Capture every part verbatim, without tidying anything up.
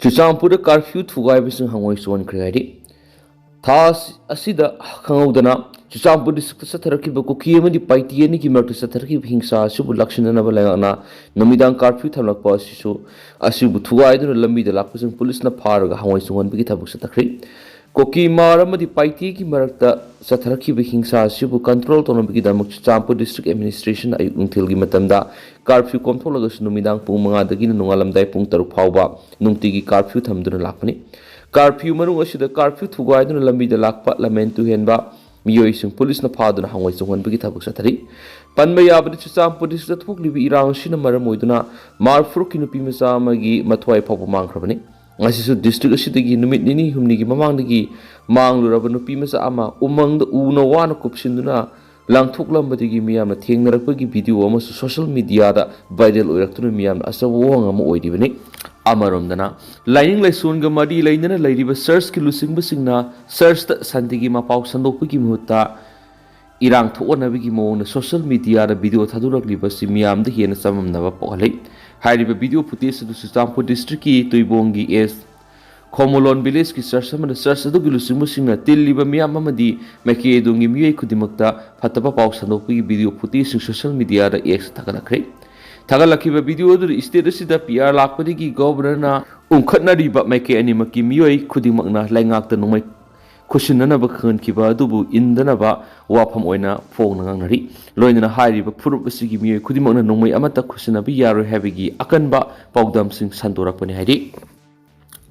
ꯆꯨꯔꯆꯥꯟꯄꯨꯔꯗ curfew ꯊꯨꯒꯥꯏꯕꯁꯤꯡ ꯍꯪꯉꯣꯏ ꯆꯣꯟꯈ꯭ꯔꯦ ꯍꯥꯏꯔꯤ꯫ ꯊꯥ ꯑꯁꯤꯗ ꯈꯪꯍꯧꯗꯅ ꯆꯨꯔꯆꯥꯟꯄꯨꯔ ꯗꯤꯁꯇ꯭ꯔꯤꯛꯇ ꯆꯠꯊꯔꯛꯈꯤꯕ ꯀꯨꯀꯤ ꯑꯃꯗꯤ ꯄꯥꯏꯇꯤ ꯑꯅꯤꯒꯤ ꯃꯔꯛꯇ ꯆꯠꯊꯔꯛꯈꯤꯕ ꯍꯤꯡꯁꯥ ꯑꯁꯤꯕꯨ ꯂꯥꯛꯁꯤꯟꯅꯅꯕ ꯂꯩꯉꯥꯛꯅ ꯅꯨꯃꯤꯗꯥꯡ ꯀꯥꯔꯐ꯭ꯌꯨ ꯊꯝꯂꯛꯄ ꯑꯁꯤꯁꯨ, ꯑꯁꯤꯕꯨ ꯊꯨꯒꯥꯏꯗꯨꯅ ꯂꯝꯕꯤꯗ ꯂꯥꯛꯄꯁꯤꯡ ꯄꯨꯂꯤꯁꯅ ꯐꯥꯔꯒ ꯍꯪꯉꯣꯏ ꯆꯣꯡꯍꯟꯕꯒꯤ ꯊꯕꯛ ꯆꯠꯊꯈ꯭ꯔꯦ꯫ ꯀꯨꯀꯤ ꯃꯥꯔ ꯑꯃꯗꯤ ꯄꯥꯏꯇꯤꯒꯤ ꯃꯔꯛꯇ ꯆꯠꯊꯔꯛꯈꯤꯕ ꯍꯤꯡꯁꯥ ꯑꯁꯤꯕꯨ ꯀꯟꯇ꯭ꯔꯣꯜ ꯇꯧꯅꯕꯒꯤꯗꯃꯛ ꯆꯨꯔꯆꯥꯟꯄꯨꯔ ꯗꯤꯁꯇ꯭ꯔꯤꯛ ꯑꯦꯗꯃꯤꯅꯤꯁꯇ꯭ꯔꯦꯁꯟ ꯑꯌꯨꯛ ꯅꯨꯡꯊꯤꯜꯒꯤ ꯃꯇꯝꯗ ꯀꯥꯔꯐ꯭ꯌꯨ ꯀꯣꯝꯊꯣꯛꯂꯒꯁꯨ ꯅꯨꯃꯤꯗꯥꯡ ꯄꯨꯡ ꯃꯉꯥꯗꯒꯤꯅ ꯅꯣꯡꯉꯥꯜꯂꯝꯗꯥꯏ ꯄꯨꯡ ꯇꯔꯨꯛ ꯐꯥꯎꯕ ꯅꯨꯡꯇꯤꯒꯤ ꯀꯥꯔꯐ꯭ꯌꯨ ꯊꯝꯗꯨꯅ ꯂꯥꯛꯄꯅꯤ꯫ ꯀꯥꯔꯐ꯭ꯌꯨ ꯃꯅꯨꯡ ꯑꯁꯤꯗ ꯀꯥꯔꯐ꯭ꯌꯨ ꯊꯨꯒꯥꯏꯗꯨꯅ ꯂꯝꯕꯤꯗ ꯂꯥꯛꯄ ꯂꯝꯍꯦꯟ ꯇꯨꯍꯦꯟꯕ ꯃꯤꯑꯣꯏꯁꯤꯡ ꯄꯨꯂꯤꯁꯅ ꯐꯥꯗꯨꯅ ꯍꯪꯉꯣꯏ ꯆꯣꯡꯍꯟꯕꯒꯤ ꯊꯕꯛ ꯆꯠꯊꯔꯤ꯫ ꯄꯟꯕ ꯌꯥꯕꯗꯤ, ꯆꯨꯔꯆꯥꯟꯄꯨꯔ ꯗꯤꯁꯇ꯭ꯔꯤꯛꯇ ꯊꯣꯛꯂꯤꯕ ꯏꯔꯥꯡ ꯑꯁꯤꯅ ꯃꯔꯝ ꯑꯣꯏꯗꯨꯅ ꯃꯥꯔ ꯐꯨꯔꯨꯞꯀꯤ ꯅꯨꯄꯤ ꯃꯆꯥ ꯑꯃꯒꯤ ꯃꯊ꯭ꯋꯥꯏ ꯐꯥꯎꯕ ꯃꯥꯡꯈ꯭ꯔꯕꯅꯤ꯫ ꯉꯁꯤꯁꯨ ꯗꯤꯁꯇ꯭ꯔꯤꯛ ꯑꯁꯤꯗꯒꯤ ꯅꯨꯃꯤꯠ ꯅꯤꯅꯤ ꯍꯨꯝꯅꯤꯒꯤ ꯃꯃꯥꯡꯗꯒꯤ ꯃꯥꯡꯂꯨꯔꯕ ꯅꯨꯄꯤ ꯃꯆꯥ ꯑꯃ ꯎꯃꯪꯗ ꯎꯅ ꯋꯥꯅ ꯀꯨꯞꯁꯤꯟꯗꯨꯅ ꯂꯪꯊꯣꯛꯂꯝꯕꯗꯒꯤ ꯃꯤꯌꯥꯝꯅ ꯊꯦꯡꯅꯔꯛꯄꯒꯤ ꯚꯤꯗꯤꯑꯣ ꯑꯃꯁꯨ ꯁꯣꯁꯤꯌꯦꯜ ꯃꯤꯗꯤꯌꯥꯗ ꯚꯥꯏꯔꯦꯜ ꯑꯣꯏꯔꯛꯇꯨꯅ ꯃꯤꯌꯥꯝꯅ ꯑꯆꯧꯕ ꯋꯥꯍꯪ ꯑꯃ ꯑꯣꯏꯔꯤꯕꯅꯤ꯫ ꯑꯃꯔꯣꯝꯗꯅ, ꯂꯥꯏꯅꯤꯡ ꯂꯥꯏꯁꯣꯟꯒ ꯃꯔꯤ ꯂꯩꯅꯅ ꯂꯩꯔꯤꯕ ꯆꯔꯆꯀꯤ ꯂꯨꯆꯤꯡꯕꯁꯤꯡꯅ ꯆꯔꯆꯇ ꯁꯟꯗꯦꯒꯤ ꯃꯄꯥꯎ ꯁꯟꯗꯣꯛꯄꯒꯤ ꯃꯍꯨꯠꯇ ꯏꯔꯥꯡ ꯊꯣꯛꯍꯟꯅꯕꯒꯤ ꯃꯑꯣꯡꯗ ꯁꯣꯁꯤꯌꯦꯜ ꯃꯤꯗꯤꯌꯥꯗ ꯚꯤꯗꯤꯑꯣ ꯊꯥꯗꯣꯔꯛꯂꯤꯕ ꯑꯁꯤ ꯃꯤꯌꯥꯝꯗ ꯍꯦꯟꯅ ꯆꯃꯝꯅꯕ ꯄꯣꯛꯍꯜꯂꯤ꯫ ꯍꯥꯏꯔꯤꯕ ꯚꯤꯗꯤꯑꯣ ꯐꯨꯇꯦꯖ ꯑꯗꯨ ꯆꯨꯔꯆꯥꯟꯄꯨꯔ ꯗꯤꯁꯇ꯭ꯔꯤꯛꯀꯤ ꯇꯨꯏꯕꯣꯡꯒꯤ ꯑꯦꯁ ꯈꯣꯃꯣꯂꯣꯟ ꯚꯤꯂꯦꯖꯀꯤ ꯆꯔꯆ ꯑꯃꯗ ꯆꯔꯆ ꯑꯗꯨꯒꯤ ꯂꯨꯆꯤꯡꯕꯁꯤꯡꯅ ꯇꯤꯜꯂꯤꯕ ꯃꯤꯌꯥꯝ ꯑꯃꯗꯤ ꯃꯥꯏꯀꯩ ꯑꯗꯣꯝꯒꯤ ꯃꯤꯑꯣꯏ ꯈꯨꯗꯤꯡꯃꯛꯇ ꯐꯠꯇꯕ ꯄꯥꯎ ꯁꯟꯗꯣꯛꯄꯒꯤ ꯚꯤꯗꯤꯑꯣ ꯐꯨꯇꯦꯖꯁꯤꯡ ꯁꯣꯁꯤꯌꯦꯜ ꯃꯤꯗꯤꯌꯥꯗ ꯑꯦꯛꯁꯇ ꯊꯥꯒꯠꯂꯛꯈ꯭ꯔꯦ꯫ ꯊꯥꯒꯠꯂꯛꯈꯤꯕ ꯚꯤꯗꯤꯑꯣ ꯑꯗꯨꯗ ꯁ꯭ꯇꯦꯠ ꯑꯁꯤꯗ ꯄꯤ ꯑꯥꯔ ꯂꯥꯛꯄꯗꯒꯤ ꯒꯣꯚꯔꯅꯔꯅ ꯎꯪꯈꯠꯅꯔꯤꯕ ꯃꯥꯏꯀꯩ ꯑꯅꯤꯃꯛꯀꯤ ꯃꯤꯑꯣꯏ ꯈꯨꯗꯤꯡꯃꯛꯅ ꯂꯩꯉꯥꯛꯇ ꯅꯣꯡꯃꯩ ꯈꯨꯠꯁꯤꯟꯅꯅꯕ ꯈꯪꯍꯟꯈꯤꯕ ꯑꯗꯨꯕꯨ ꯏꯟꯗꯅꯕ ꯋꯥꯐꯝ ꯑꯣꯏꯅ ꯐꯣꯡꯅ ꯉꯥꯡꯅꯔꯤ꯫ ꯂꯣꯏꯅꯅ ꯍꯥꯏꯔꯤꯕ ꯐꯨꯔꯨꯞ ꯑꯁꯤꯒꯤ ꯃꯤꯑꯣꯏ ꯈꯨꯗꯤꯡꯃꯛꯅ ꯅꯣꯡꯃꯩ ꯑꯃꯠꯇ ꯈꯨꯠꯁꯤꯟꯅꯕ ꯌꯥꯔꯣꯏ ꯍꯥꯏꯕꯒꯤ ꯑꯀꯟꯕ ꯄꯥꯎꯗꯝꯁꯤꯡ ꯁꯟꯗꯣꯔꯛꯄꯅꯤ ꯍꯥꯏꯔꯤ꯫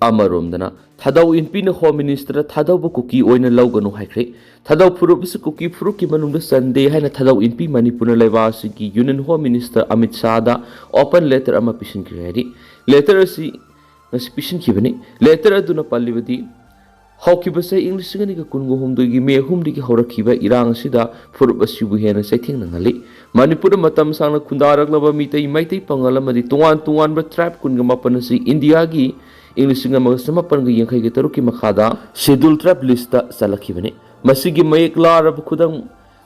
ꯑꯃꯔꯣꯝꯗꯅ, ꯊꯥꯗꯧ ꯏꯟꯄꯤꯅ ꯍꯣꯝ ꯃꯤꯅꯤꯁꯇꯔꯗ ꯊꯥꯗꯧꯕ ꯀꯨꯀꯤ ꯑꯣꯏꯅ ꯂꯧꯒꯅꯨ ꯍꯥꯏꯈ꯭ꯔꯦ꯫ ꯊꯥꯗꯧ ꯐꯨꯔꯨꯞ ꯑꯁꯤ ꯀꯨꯀꯤ ꯐꯨꯔꯨꯞꯀꯤ ꯃꯅꯨꯡꯗ ꯆꯟꯗꯦ ꯍꯥꯏꯅ ꯊꯥꯗꯧ ꯏꯟꯄꯤ ꯃꯅꯤꯄꯨꯔꯅ ꯂꯩꯕꯥꯛ ꯑꯁꯤꯒꯤ ꯌꯨꯅꯤꯌꯟ ꯍꯣꯝ ꯃꯤꯅꯤꯁꯇꯔ ꯑꯃꯤꯠ ꯁꯥꯍꯗ ꯑꯣꯄꯟ ꯂꯦꯇꯔ ꯑꯃ ꯄꯤꯁꯤꯟꯈ꯭ꯔꯦ ꯍꯥꯏꯔꯤ꯫ ꯂꯦꯇꯔ ꯑꯁꯤ ꯉꯁꯤ ꯄꯤꯁꯤꯟꯈꯤꯕꯅꯤ꯫ ꯂꯦꯇꯔ ꯑꯗꯨꯅ ꯄꯜꯂꯤꯕꯗꯤ, ꯍꯧꯈꯤꯕ ꯆꯍꯤ ꯏꯪ ꯂꯤꯁꯤꯡ ꯑꯅꯤꯒ ꯀꯨꯟꯒ ꯍꯨꯝꯗꯣꯏꯒꯤ ꯃꯦ ꯑꯍꯨꯝꯗꯒꯤ ꯍꯧꯔꯛꯈꯤꯕ ꯏꯔꯥꯡ ꯑꯁꯤꯗ ꯐꯨꯔꯨꯞ ꯑꯁꯤꯕꯨ ꯍꯦꯟꯅ ꯆꯩꯊꯦꯡꯅꯍꯜꯂꯤ꯫ ꯃꯅꯤꯄꯨꯔꯗ ꯃꯇꯝ ꯁꯥꯡꯅ ꯈꯨꯟꯗꯥꯔꯛꯂꯕ ꯃꯤꯇꯩ, ꯃꯩꯇꯩ ꯄꯥꯉꯜ ꯑꯃꯗꯤ ꯇꯣꯉꯥꯟ ꯇꯣꯉꯥꯟꯕ ꯇ꯭ꯔꯥꯏꯕ ꯀꯨꯟꯒ ꯃꯥꯄꯟ ꯑꯁꯤ ꯏꯟꯗꯤꯌꯥꯒꯤ ꯏꯪ ꯂꯤꯁꯤꯡ ꯑꯃꯒ ꯆꯃꯥꯄꯟꯒ ꯌꯥꯡꯈꯩꯒ ꯇꯔꯨꯛꯀꯤ ꯃꯈꯥꯗ ꯁꯦꯗꯨꯜ ꯇ꯭ꯔꯥꯏꯕ ꯂꯤꯁꯇ ꯆꯜꯂꯛꯈꯤꯕꯅꯤ꯫ ꯃꯁꯤꯒꯤ ꯃꯌꯦꯛ ꯂꯥꯔꯕ ꯈꯨꯗꯝ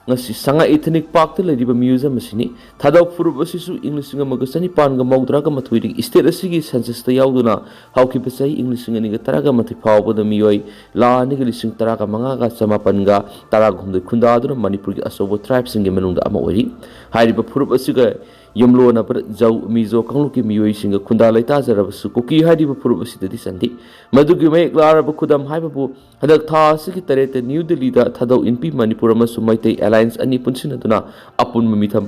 ꯉꯁꯤ ꯁꯉꯥꯏ ꯏꯊꯅꯤꯛ ꯄꯥꯔꯛꯇ ꯂꯩꯔꯤꯕ ꯃ꯭ꯌꯨꯖꯤꯌꯝ ꯑꯁꯤꯅꯤ꯫ ꯊꯥꯗꯧ ꯐꯨꯔꯨꯞ ꯑꯁꯤꯁꯨ ꯏꯪ ꯂꯤꯁꯤꯡ ꯑꯃꯒ ꯆꯅꯤꯄꯥꯟꯒ ꯃꯧꯗ꯭ꯔꯥꯒ ꯃꯥꯊꯣꯏꯗꯒꯤ ꯁ꯭ꯇꯦꯠ ꯑꯁꯤꯒꯤ ꯁꯦꯟꯁꯁꯇ ꯌꯥꯎꯗꯨꯅ ꯍꯧꯈꯤꯕ ꯆꯍꯤ ꯏꯪ ꯂꯤꯁꯤꯡ ꯑꯅꯤꯒ ꯇꯔꯥꯒ ꯃꯥꯊꯣꯏ ꯐꯥꯎꯕꯗ ꯃꯤꯑꯣꯏ ꯂꯥꯈ ꯑꯅꯤꯒ ꯂꯤꯁꯤꯡ ꯇꯔꯥꯒ ꯃꯉꯥꯒ ꯆꯃꯥꯄꯟꯒ ꯇꯔꯥꯒ ꯍꯨꯝꯗꯣꯏ ꯈꯨꯟꯗꯥꯗꯨꯅ ꯃꯅꯤꯄꯨꯔꯒꯤ ꯑꯆꯧꯕ ꯇ꯭ꯔꯥꯏꯕꯁꯤꯡꯒꯤ ꯃꯅꯨꯡꯗ ꯑꯃ ꯑꯣꯏꯔꯤ꯫ ꯍꯥꯏꯔꯤꯕ ꯐꯨꯔꯨꯞ ꯑꯁꯤꯒ ꯌꯨꯝꯂꯣꯟꯅꯕ ꯖꯧ, ꯃꯤꯖꯣ ꯀꯥꯡꯂꯨꯞꯀꯤ ꯃꯤꯑꯣꯏꯁꯤꯡꯒ ꯈꯨꯟꯗꯥ ꯂꯩꯇꯥꯖꯔꯕꯁꯨ ꯀꯨꯀꯤ ꯍꯥꯏꯔꯤꯕ ꯐꯨꯔꯨꯞ ꯑꯁꯤꯗꯗꯤ ꯆꯟꯗꯦ꯫ ꯃꯗꯨꯒꯤ ꯃꯌꯦꯛ ꯂꯥꯔꯕ ꯈꯨꯗꯝ ꯍꯥꯏꯕꯕꯨ ꯍꯟꯗꯛ ꯊꯥ ꯑꯁꯤꯒꯤ ꯇꯔꯦꯠꯇ ꯅ꯭ꯌꯨ ꯗꯤꯜꯂꯤꯗ ꯊꯥꯗꯧ ꯏꯟꯄꯤ ꯃꯅꯤꯄꯨꯔ ꯑꯃꯁꯨꯡ ꯃꯩꯇꯩ ꯑꯦꯂꯥꯏꯟꯁ ꯑꯅꯤ ꯄꯨꯟꯁꯤꯟꯅꯗꯨꯅ ꯑꯄꯨꯟꯕ ꯃꯤꯐꯝ,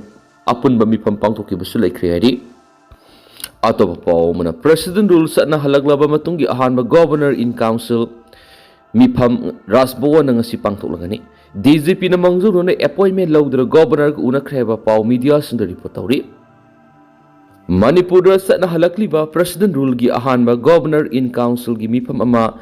ꯑꯄꯨꯟꯕ ꯃꯤꯐꯝ ꯄꯥꯡꯊꯣꯛꯈꯤꯕꯁꯨ ꯂꯩꯈ꯭ꯔꯦ ꯍꯥꯏꯔꯤ꯫ ꯑꯇꯣꯞꯄ ꯄꯥꯎ ꯑꯃꯅ, ꯄ꯭ꯔꯦꯁꯤꯗꯦꯟ ꯔꯨꯜ ꯆꯠꯅꯍꯜꯂꯛꯂꯕ ꯃꯇꯨꯡꯒꯤ ꯑꯍꯥꯟꯕ ꯒꯣꯕꯔꯅꯔ ꯏꯟ ꯀꯥꯎꯟꯁꯤꯜ ꯃꯤꯐꯝ ꯔꯥꯖꯚꯋꯟꯗ ꯉꯁꯤ ꯄꯥꯡꯊꯣꯛꯂꯒꯅꯤ꯫ ꯗꯤ ꯖꯤ ꯄꯤꯅ ꯃꯥꯡꯖꯧꯅꯅ ꯑꯦꯄꯣꯏꯟꯃꯦꯟ ꯂꯧꯗꯨꯅ ꯒꯣꯕꯔꯅꯔꯒ ꯎꯅꯈ꯭ꯔꯦ ꯍꯥꯏꯕ ꯄꯥꯎ ꯃꯤꯗꯤꯌꯥꯁꯤꯡꯗ ꯔꯤꯄꯣꯔꯠ ꯇꯧꯔꯤ꯫ ꯃꯅꯤꯄꯨꯔꯗ ꯆꯠꯅꯍꯜꯂꯛꯂꯤꯕ ꯄ꯭ꯔꯦꯁꯤꯗꯦꯟ ꯔꯨꯜꯒꯤ ꯑꯍꯥꯟꯕ ꯒꯣꯕꯔꯅꯔ ꯏꯟ ꯀꯥꯎꯟꯁꯤꯜꯒꯤ ꯃꯤꯐꯝ ꯑꯃ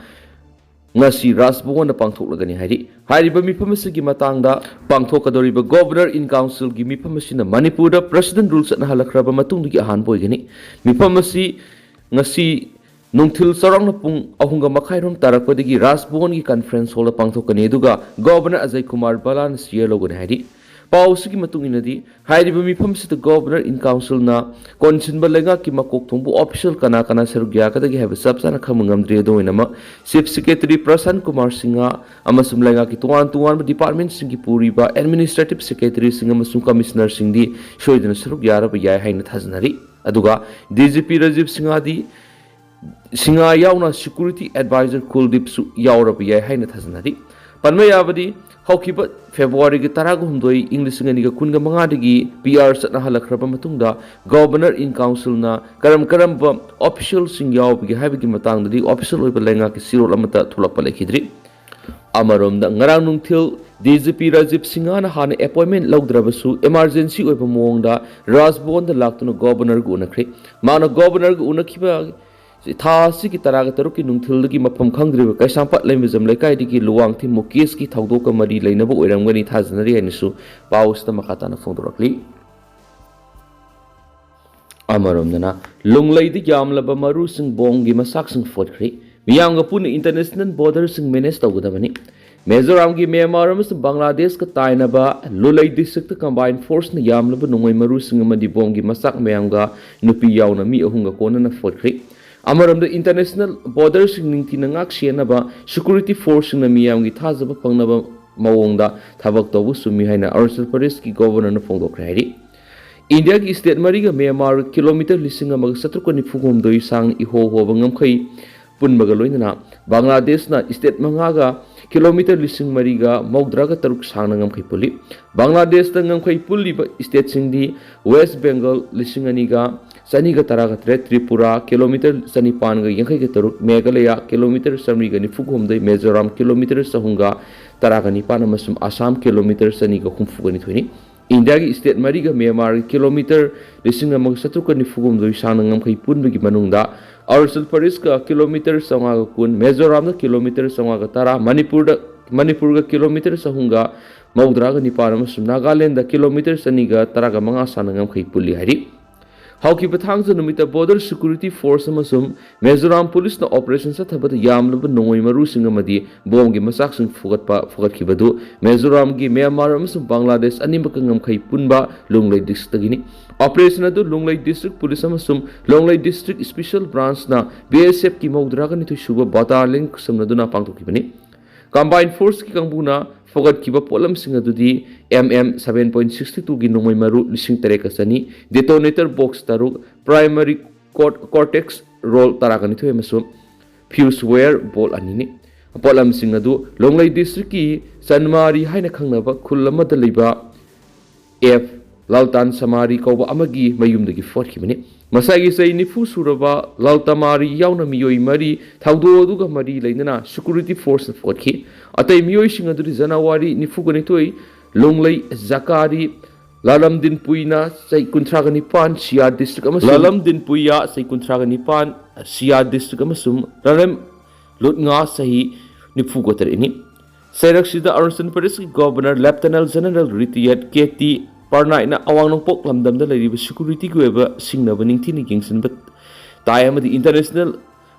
ꯉꯁꯤ ꯔꯥꯖꯚꯋꯟꯗ ꯄꯥꯡꯊꯣꯛꯂꯒꯅꯤ ꯍꯥꯏꯔꯤ꯫ ꯍꯥꯏꯔꯤꯕ ꯃꯤꯐꯝ ꯑꯁꯤꯒꯤ ꯃꯇꯥꯡꯗ ꯄꯥꯡꯊꯣꯛꯀꯗꯧꯔꯤꯕ ꯒꯣꯕꯔꯅꯔ ꯏꯟ ꯀꯥꯎꯟꯁꯤꯜꯒꯤ ꯃꯤꯐꯝ ꯑꯁꯤꯅ ꯃꯅꯤꯄꯨꯔꯗ ꯄ꯭ꯔꯦꯁꯤꯗꯦꯟ ꯔꯨꯜ ꯆꯠꯅꯍꯜꯂꯛꯈ꯭ꯔꯕ ꯃꯇꯨꯡꯗꯒꯤ ꯑꯍꯥꯟꯕ ꯑꯣꯏꯒꯅꯤ꯫ ꯃꯤꯐꯝ ꯑꯁꯤ ꯉꯁꯤ ꯅꯨꯡꯊꯤꯜ ꯆꯥꯎꯔꯥꯛꯅ ꯄꯨꯡ ꯑꯍꯨꯝꯒ ꯃꯈꯥꯏꯔꯣꯝ ꯇꯥꯔꯛꯄꯗꯒꯤ ꯔꯥꯖꯚꯋꯟꯒꯤ ꯀꯟꯐꯔꯦꯟꯁ ꯍꯣꯜꯗ ꯄꯥꯡꯊꯣꯛꯀꯅꯤ, ꯑꯗꯨꯒ ꯒꯣꯕꯔꯅꯔ ꯑꯖꯌ ꯀꯨꯃꯥꯔ ꯚꯜꯂꯥꯅ ꯆꯤꯌꯔ ꯂꯧꯒꯅꯤ ꯍꯥꯏꯔꯤ꯫ ꯄꯥꯎ ꯑꯁꯤꯒꯤ ꯃꯇꯨꯡ ꯏꯟꯅꯗꯤ, ꯍꯥꯏꯔꯤꯕ ꯃꯤꯐꯝ ꯑꯁꯤꯗ ꯒꯣꯕꯔꯅꯔ ꯏꯟ ꯀꯥꯎꯟꯁꯤꯜꯅ ꯀꯣꯟꯁꯤꯟꯕ ꯂꯩꯉꯥꯛꯀꯤ ꯃꯀꯣꯛ ꯊꯣꯡꯕ ꯑꯣꯐꯤꯁꯤꯌꯦꯜ ꯀꯅꯥ ꯀꯅꯥ ꯁꯔꯨꯛ ꯌꯥꯒꯗꯒꯦ ꯍꯥꯏꯕ ꯆꯞ ꯆꯥꯅ ꯈꯪꯕ ꯉꯝꯗ꯭ꯔꯤ꯫ ꯑꯗꯨ ꯑꯣꯏꯅꯃꯛ, ꯆꯤꯐ ꯁꯦꯀ꯭ꯔꯦꯇꯔꯤ ꯄ꯭ꯔꯁꯥꯟ ꯀꯨꯃꯥꯔ ꯁꯤꯡꯍ ꯑꯃꯁꯨꯡ ꯂꯩꯉꯥꯛꯀꯤ ꯇꯣꯉꯥꯟ ꯇꯣꯉꯥꯟꯕ ꯗꯤꯄꯥꯔꯠꯃꯦꯟꯁꯤꯡꯒꯤ ꯄꯨꯔꯤꯕ ꯑꯦꯗꯃꯤꯅꯤꯁꯇ꯭ꯔꯦꯇꯤꯚ ꯁꯦꯀ꯭ꯔꯦꯇꯔꯤꯁꯤꯡ ꯑꯃꯁꯨꯡ ꯀꯃꯤꯁꯅꯔꯁꯤꯡꯗꯤ ꯁꯣꯏꯗꯅ ꯁꯔꯨꯛ ꯌꯥꯔꯕ ꯌꯥꯏ ꯍꯥꯏꯅ ꯊꯥꯖꯅꯔꯤ꯫ ꯑꯗꯨꯒ D G P Rajiv ꯁꯤꯡꯍꯗꯤ, Singh ꯌꯥꯎꯅ ꯁꯦꯀ꯭ꯌꯨꯔꯤꯇꯤ ꯑꯦꯗꯚꯥꯏꯖꯔ ꯀꯨꯜꯗꯤꯞꯁꯨ ꯌꯥꯎꯔꯕ ꯌꯥꯏ ꯍꯥꯏꯅ ꯊꯥꯖꯅꯔꯤ꯫ ꯄꯟꯕ ꯌꯥꯕꯗꯤ, ꯍꯧꯈꯤꯕ ꯐꯦꯕ꯭ꯔꯨꯋꯥꯔꯤꯒꯤ ꯇꯔꯥꯒ ꯍꯨꯝꯗꯣꯏ, ꯏꯪ ꯂꯤꯁꯤꯡ ꯑꯅꯤꯒ ꯀꯨꯟꯒ ꯃꯉꯥꯗꯒꯤ ꯄꯤ ꯑꯥꯔ ꯆꯠꯅꯍꯜꯂꯛꯈ꯭ꯔꯕ ꯃꯇꯨꯡꯗ, ꯒꯣꯕꯔꯅꯔ ꯏꯟ ꯀꯥꯎꯟꯁꯤꯜꯅ ꯀꯔꯝ ꯀꯔꯝꯕ ꯑꯣꯐꯤꯁꯤꯌꯦꯜꯁꯤꯡ ꯌꯥꯎꯕꯒꯦ ꯍꯥꯏꯕꯒꯤ ꯃꯇꯥꯡꯗꯗꯤ ꯑꯣꯐꯤꯁꯤꯌꯦꯜ ꯑꯣꯏꯕ ꯂꯩꯉꯥꯛꯀꯤ ꯆꯦꯔꯣꯜ ꯑꯃꯠꯇ ꯊꯣꯛꯂꯛꯄ ꯂꯩꯈꯤꯗ꯭ꯔꯤ꯫ ꯑꯃꯔꯣꯝꯗ, ꯉꯔꯥꯡ ꯅꯨꯡꯊꯤꯜ ꯗꯤ ꯖꯤ ꯄꯤ ꯔꯥꯖꯤꯕ ꯁꯤꯡꯍꯅ ꯍꯥꯟꯅ ꯑꯦꯄꯣꯏꯟꯃꯦꯟ ꯂꯧꯗ꯭ꯔꯕꯁꯨ, ꯏꯃꯥꯔꯖꯦꯟꯁꯤ ꯑꯣꯏꯕ ꯃꯑꯣꯡꯗ ꯔꯥꯖꯚꯋꯟꯗ ꯂꯥꯛꯇꯨꯅ ꯒꯣꯕꯔꯅꯔꯒ ꯎꯅꯈ꯭ꯔꯦ꯫ ꯃꯍꯥꯛꯅ ꯒꯣꯕꯔꯅꯔꯒ ꯎꯅꯈꯤꯕ ꯊꯥ ꯑꯁꯤꯒꯤ ꯇꯔꯥꯒ ꯇꯔꯨꯛꯀꯤ ꯅꯨꯡꯊꯤꯜꯗꯒꯤ ꯃꯐꯝ ꯈꯪꯗ꯭ꯔꯤꯕ ꯀꯩꯁꯥꯝꯄꯥꯠ ꯂꯩꯃꯖꯝ ꯂꯩꯀꯥꯏꯗꯒꯤ ꯂꯨꯋꯥꯡꯊꯦꯝ ꯃꯨꯀꯦꯁꯀꯤ ꯊꯧꯗꯣꯛꯀ ꯃꯔꯤ ꯂꯩꯅꯕ ꯑꯣꯏꯔꯝꯒꯅꯤ ꯊꯥꯖꯅꯔꯤ ꯍꯥꯏꯅꯁꯨ ꯄꯥꯎ ꯑꯁꯤꯗ ꯃꯈꯥ ꯇꯥꯅ ꯐꯣꯡꯗꯣꯔꯛꯂꯤ꯫ ꯑꯃꯔꯣꯝꯗꯅ, ꯂꯣꯡꯂꯩꯗ ꯌꯥꯝꯂꯕ ꯃꯔꯨꯁꯤꯡ ꯕꯣꯝꯒꯤ ꯃꯆꯥꯛꯁꯤꯡ ꯐꯣꯠꯈ꯭ꯔꯦ꯫ ꯃꯤꯌꯥꯝꯒ ꯄꯨꯟꯅ ꯏꯟꯇꯔꯅꯦꯁꯅꯦꯜ ꯕꯣꯔꯗꯔꯁꯤꯡ ꯃꯦꯅꯦꯖ ꯇꯧꯒꯗꯕꯅꯤ꯫ ꯃꯤꯖꯣꯔꯥꯝꯒꯤ ꯃ꯭ꯌꯥꯟꯃꯥꯔ ꯑꯃꯁꯨꯡ ꯕꯪꯒ꯭ꯂꯥꯗꯦꯁꯀ ꯇꯥꯏꯅꯕ ꯂꯨꯂꯩ ꯗꯤꯁꯇ꯭ꯔꯤꯛꯇ ꯀꯝꯕꯥꯏꯟ ꯐꯣꯔꯁꯅ ꯌꯥꯝꯂꯕ ꯅꯣꯡꯃꯩ ꯃꯔꯨꯁꯤꯡ ꯑꯃꯗꯤ ꯕꯣꯝꯒꯤ ꯃꯆꯥꯛ ꯃꯌꯥꯝꯒ ꯅꯨꯄꯤ ꯌꯥꯎꯅ ꯃꯤ ꯑꯍꯨꯝꯒ ꯀꯣꯟꯅꯅ ꯐꯣꯠꯈ꯭ꯔꯤ꯫ ꯑꯃꯔꯣꯝꯗ, ꯏꯟꯇꯔꯅꯦꯁꯅꯦꯜ ꯕꯣꯔꯗꯔꯁꯤꯡ ꯅꯤꯡꯊꯤꯅ ꯉꯥꯛ ꯁꯦꯟꯅꯕ ꯁꯦꯀ꯭ꯌꯨꯔꯤꯇꯤ ꯐꯣꯔꯁꯁꯤꯡꯅ ꯃꯤꯌꯥꯝꯒꯤ ꯊꯥꯖꯕ ꯐꯪꯅꯕ ꯃꯑꯣꯡꯗ ꯊꯕꯛ ꯇꯧꯕ ꯆꯨꯝꯃꯤ ꯍꯥꯏꯅ ꯑꯔꯨꯅꯥꯆꯜ ꯄ꯭ꯔꯗꯦꯁꯀꯤ ꯒꯣꯚꯔꯅꯔꯅ ꯐꯣꯡꯗꯣꯛꯈ꯭ꯔꯦ ꯍꯥꯏꯔꯤ꯫ ꯏꯟꯗꯤꯌꯥꯒꯤ ꯁ꯭ꯇꯦꯠ ꯃꯔꯤꯒ ꯃ꯭ꯌꯥꯟꯃꯥꯔ ꯀꯤꯂꯣꯃꯤꯇꯔ ꯂꯤꯁꯤꯡ ꯑꯃꯒ ꯆꯥꯇ꯭ꯔꯨꯛꯀ ꯅꯤꯐꯨ ꯍꯨꯝꯗꯣꯏ ꯁꯥꯡꯅ ꯏꯍꯣ ꯍꯣꯕ ꯉꯝꯈꯩ ꯄꯨꯟꯕꯒ ꯂꯣꯏꯅꯅ ꯕꯪꯒ꯭ꯂꯥꯗꯦꯁꯅ ꯁ꯭ꯇꯦꯠ ꯃꯉꯥꯒ ꯀꯤꯂꯣꯃꯤꯇꯔ ꯂꯤꯁꯤꯡ ꯃꯔꯤꯒ ꯃꯧꯗ꯭ꯔꯥꯒ ꯇꯔꯨꯛ ꯁꯥꯡꯅ ꯉꯝꯈꯩ ꯄꯨꯜꯂꯤ꯫ ꯕꯪꯒ꯭ꯂꯥꯗꯦꯁꯇ ꯉꯝꯈꯩ ꯄꯨꯜꯂꯤꯕ ꯁ꯭ꯇꯦꯠꯁꯤꯡꯗꯤ ꯋꯦꯁ ꯕꯦꯡꯒꯜ ꯂꯤꯁꯤꯡ ꯑꯅꯤꯒ ꯆꯅꯤꯒ ꯇꯔꯥꯒ ꯇꯔꯦꯠ, ꯇ꯭ꯔꯤꯄꯨꯔꯥ ꯀꯤꯂꯣꯃꯤꯇꯔ ꯆꯅꯤꯄꯥꯟꯒ ꯌꯥꯡꯈꯩꯒ ꯇꯔꯨꯛ, ꯃꯦꯘꯥꯂꯌꯥ ꯀꯤꯂꯣꯃꯤꯇꯔ ꯆꯥꯃꯔꯤꯒ ꯅꯤꯐꯨꯒ ꯍꯨꯝꯗꯣꯏ, ꯃꯤꯖꯣꯔꯥꯝ ꯀꯤꯂꯣꯃꯤꯇꯔ ꯆꯍꯨꯝꯒ ꯇꯔꯥꯒ ꯅꯤꯄꯥꯟ ꯑꯃꯁꯨꯡ ꯑꯁꯥꯝ ꯀꯤꯂꯣꯃꯤꯇꯔ ꯆꯅꯤꯒ ꯍꯨꯝꯐꯨꯒ ꯅꯤꯊꯣꯏꯅꯤ꯫ ꯏꯟꯗꯤꯌꯥꯒꯤ ꯁ꯭ꯇꯦꯠ ꯃꯔꯤꯒ ꯃ꯭ꯌꯥꯟꯃꯥꯔꯒꯤ ꯀꯤꯂꯣꯃꯤꯇꯔ ꯂꯤꯁꯤꯡ ꯑꯃꯒ ꯆꯥꯇ꯭ꯔꯨꯛꯀ ꯅꯤꯐꯨ ꯍꯨꯝꯗꯣꯏ ꯁꯥꯡꯅ ꯉꯝꯈꯩ ꯄꯨꯟꯕꯒꯤ ꯃꯅꯨꯡꯗ ꯑꯔꯨꯅꯥꯆꯜ ꯄ꯭ꯔꯗꯦꯁꯀ ꯀꯤꯂꯣꯃꯤꯇꯔ ꯆꯥꯝꯃꯉꯥꯒ ꯀꯨꯟ, ꯃꯤꯖꯣꯔꯥꯝꯗ ꯀꯤꯂꯣꯃꯤꯇꯔ ꯆꯥꯝꯃꯉꯥꯒ ꯇꯔꯥ, ꯃꯅꯤꯄꯨꯔꯗ, ꯃꯅꯤꯄꯨꯔꯒ ꯀꯤꯂꯣꯃꯤꯇꯔ ꯆꯍꯨꯝꯒ ꯃꯧꯗ꯭ꯔꯥꯒ ꯅꯤꯄꯥꯟ ꯑꯃꯁꯨꯡ ꯅꯥꯒꯥꯂꯦꯟꯗ ꯀꯤꯂꯣꯃꯤꯇꯔ ꯆꯅꯤꯒ ꯇꯔꯥꯒ ꯃꯉꯥ ꯁꯥꯡꯅ ꯉꯝꯈꯩ ꯄꯨꯜꯂꯤ ꯍꯥꯏꯔꯤ꯫ ꯍꯧꯈꯤꯕ ꯊꯥꯡꯖ ꯅꯨꯃꯤꯠꯇ ꯕꯣꯔꯗꯔ ꯁꯦꯀ꯭ꯌꯨꯔꯤꯇꯤ ꯐꯣꯔꯁ ꯑꯃꯁꯨꯡ ꯃꯤꯖꯣꯔꯥꯝ ꯄꯨꯂꯤꯁꯅ ꯑꯣꯄꯔꯦꯁꯟ ꯆꯠꯊꯕꯗ ꯌꯥꯝꯂꯕ ꯅꯣꯡꯃꯩ ꯃꯔꯨꯁꯤꯡ ꯑꯃꯗꯤ ꯕꯣꯝꯒꯤ ꯃꯆꯥꯛꯁꯤꯡ ꯐꯨꯒꯠꯄ, ꯐꯨꯒꯠꯈꯤꯕꯗꯨ ꯃꯤꯖꯣꯔꯥꯝꯒꯤ ꯃ꯭ꯌꯥꯟꯃꯥꯔ ꯑꯃꯁꯨꯡ ꯕꯪꯒ꯭ꯂꯥꯗꯦꯁ ꯑꯅꯤꯃꯛꯀ ꯉꯝꯈꯩ ꯄꯨꯟꯕ ꯂꯨꯡꯂꯩ ꯗꯤꯁꯇ꯭ꯔꯤꯛꯇꯒꯤꯅꯤ꯫ ꯑꯣꯄꯔꯦꯁꯟ ꯑꯗꯨ ꯂꯨꯡꯂꯩ ꯗꯤꯁꯇ꯭ꯔꯤꯛ ꯄꯨꯂꯤꯁ ꯑꯃꯁꯨꯡ ꯂꯨꯡꯂꯩ ꯗꯤꯁꯇ꯭ꯔꯤꯛ ꯁ꯭ꯄꯦꯁꯤꯌꯦꯜ ꯕ꯭ꯔꯥꯟꯁꯅ ꯕꯤ ꯑꯦꯁ ꯑꯦꯐꯀꯤ ꯃꯧꯗ꯭ꯔꯥꯒ ꯅꯤꯊꯣꯏ ꯁꯨꯕ ꯕꯇꯥꯂꯤꯌꯟ ꯈꯨꯠꯁꯝꯅꯗꯨꯅ ꯄꯥꯡꯊꯣꯛꯈꯤꯕꯅꯤ꯫ ꯀꯝꯕꯥꯏꯟ ꯐꯣꯔꯁꯀꯤ ꯀꯥꯡꯕꯨꯅ ꯐꯒꯠꯈꯤꯕ ꯄꯣꯠꯂꯝꯁꯤꯡ ꯑꯗꯨꯗꯤ M M seven point six two ꯒꯤ ꯅꯣꯡꯃꯩ ꯃꯔꯨ ꯂꯤꯁꯤꯡ ꯇꯔꯦꯠꯀ ꯆꯅꯤ, ꯗꯦꯇꯣꯅꯦꯇꯔ ꯕꯣꯛꯁ ꯇꯔꯨꯛ, ꯄ꯭ꯔꯥꯏꯃꯔꯤ ꯀꯣꯔ-, ꯀꯣꯔꯇꯦꯛꯁ ꯔꯣꯜ ꯇꯔꯥꯒ ꯅꯤꯊꯣꯏ ꯑꯃꯁꯨꯡ ꯐ꯭ꯌꯨꯁ ꯋꯦꯌꯔ ꯕꯣꯜ ꯑꯅꯤꯅꯤ꯫ ꯄꯣꯠꯂꯝꯁꯤꯡ ꯑꯗꯨ ꯂꯣꯡꯂꯩ ꯗꯤꯁꯇ꯭ꯔꯤꯛꯀꯤ ꯆꯟꯃꯥꯔꯤ ꯍꯥꯏꯅ ꯈꯪꯅꯕ ꯈꯨꯜ ꯑꯃꯗ ꯂꯩꯕ ꯑꯦꯐ ꯂꯥꯜꯇꯥꯟ ꯁꯃꯥꯔꯤ ꯀꯧꯕ ꯑꯃꯒꯤ ꯃꯌꯨꯝꯗꯒꯤ ꯐꯣꯠꯈꯤꯕꯅꯤ꯫ ꯃꯁꯥꯒꯤ ꯆꯍꯤ ꯅꯤꯐꯨ ꯁꯨꯔꯕ ꯂꯥꯜꯇꯃꯥꯔꯤ ꯌꯥꯎꯅ ꯃꯤꯑꯣꯏ ꯃꯔꯤ ꯊꯧꯗꯣꯛ ꯑꯗꯨꯒ ꯃꯔꯤ ꯂꯩꯅꯅ ꯁꯦꯀ꯭ꯌꯨꯔꯤꯇꯤ ꯐꯣꯔꯁꯅ ꯐꯣꯠꯈꯤ꯫ ꯑꯇꯩ ꯃꯤꯑꯣꯏꯁꯤꯡ ꯑꯗꯨꯗꯤ ꯖꯅꯋꯥꯔꯤ ꯅꯤꯐꯨꯒ ꯅꯤꯊꯣꯏ, ꯂꯣꯡꯂꯩ ꯖꯀꯥꯔꯤ, ꯂꯥꯂꯝꯗꯤꯟ ꯄꯨꯏꯅ ꯆꯍꯤ ꯀꯨꯟꯊ꯭ꯔꯥꯒ ꯅꯤꯄꯥꯟ, ꯁꯤꯌꯥ ꯗꯤꯁꯇ꯭ꯔꯤꯛ ꯑꯃꯁꯨꯡ ꯂꯥꯂꯝꯗꯤꯟ ꯄꯨꯏꯌꯥ ꯆꯍꯤ ꯀꯨꯟꯊ꯭ꯔꯥꯒ ꯅꯤꯄꯥꯟ, ꯁꯤꯌꯥ ꯗꯤꯁꯇ꯭ꯔꯤꯛ ꯑꯃꯁꯨꯡ ꯂꯥꯂꯝ ꯂꯨꯠꯉꯥ ꯆꯍꯤ ꯅꯤꯐꯨꯒ ꯇꯔꯦꯠꯅꯤ꯫ ꯆꯩꯔꯛꯁꯤꯗ ꯑꯔꯨꯅꯥꯆꯜ ꯄ꯭ꯔꯗꯦꯁꯀꯤ ꯒꯣꯚꯔꯅꯔ ꯂꯦꯐꯇꯦꯅꯦꯟ ꯖꯦꯅꯔꯦꯜ ꯔꯤꯇꯥꯌꯔꯗ ꯀꯦ ꯇꯤ ꯄꯔꯅꯥꯏꯠꯅ ꯑꯋꯥꯡ ꯅꯣꯡꯄꯣꯛ ꯂꯝꯗꯝꯗ ꯂꯩꯔꯤꯕ ꯁꯦꯀ꯭ꯌꯨꯔꯤꯇꯤꯒꯤ ꯑꯣꯏꯕ ꯁꯤꯡꯅꯕ ꯅꯤꯡꯊꯤꯅ ꯌꯦꯡꯁꯤꯟꯕ ꯇꯥꯏ ꯑꯃꯗꯤ ꯏꯟꯇꯔꯅꯦꯁꯅꯦꯜ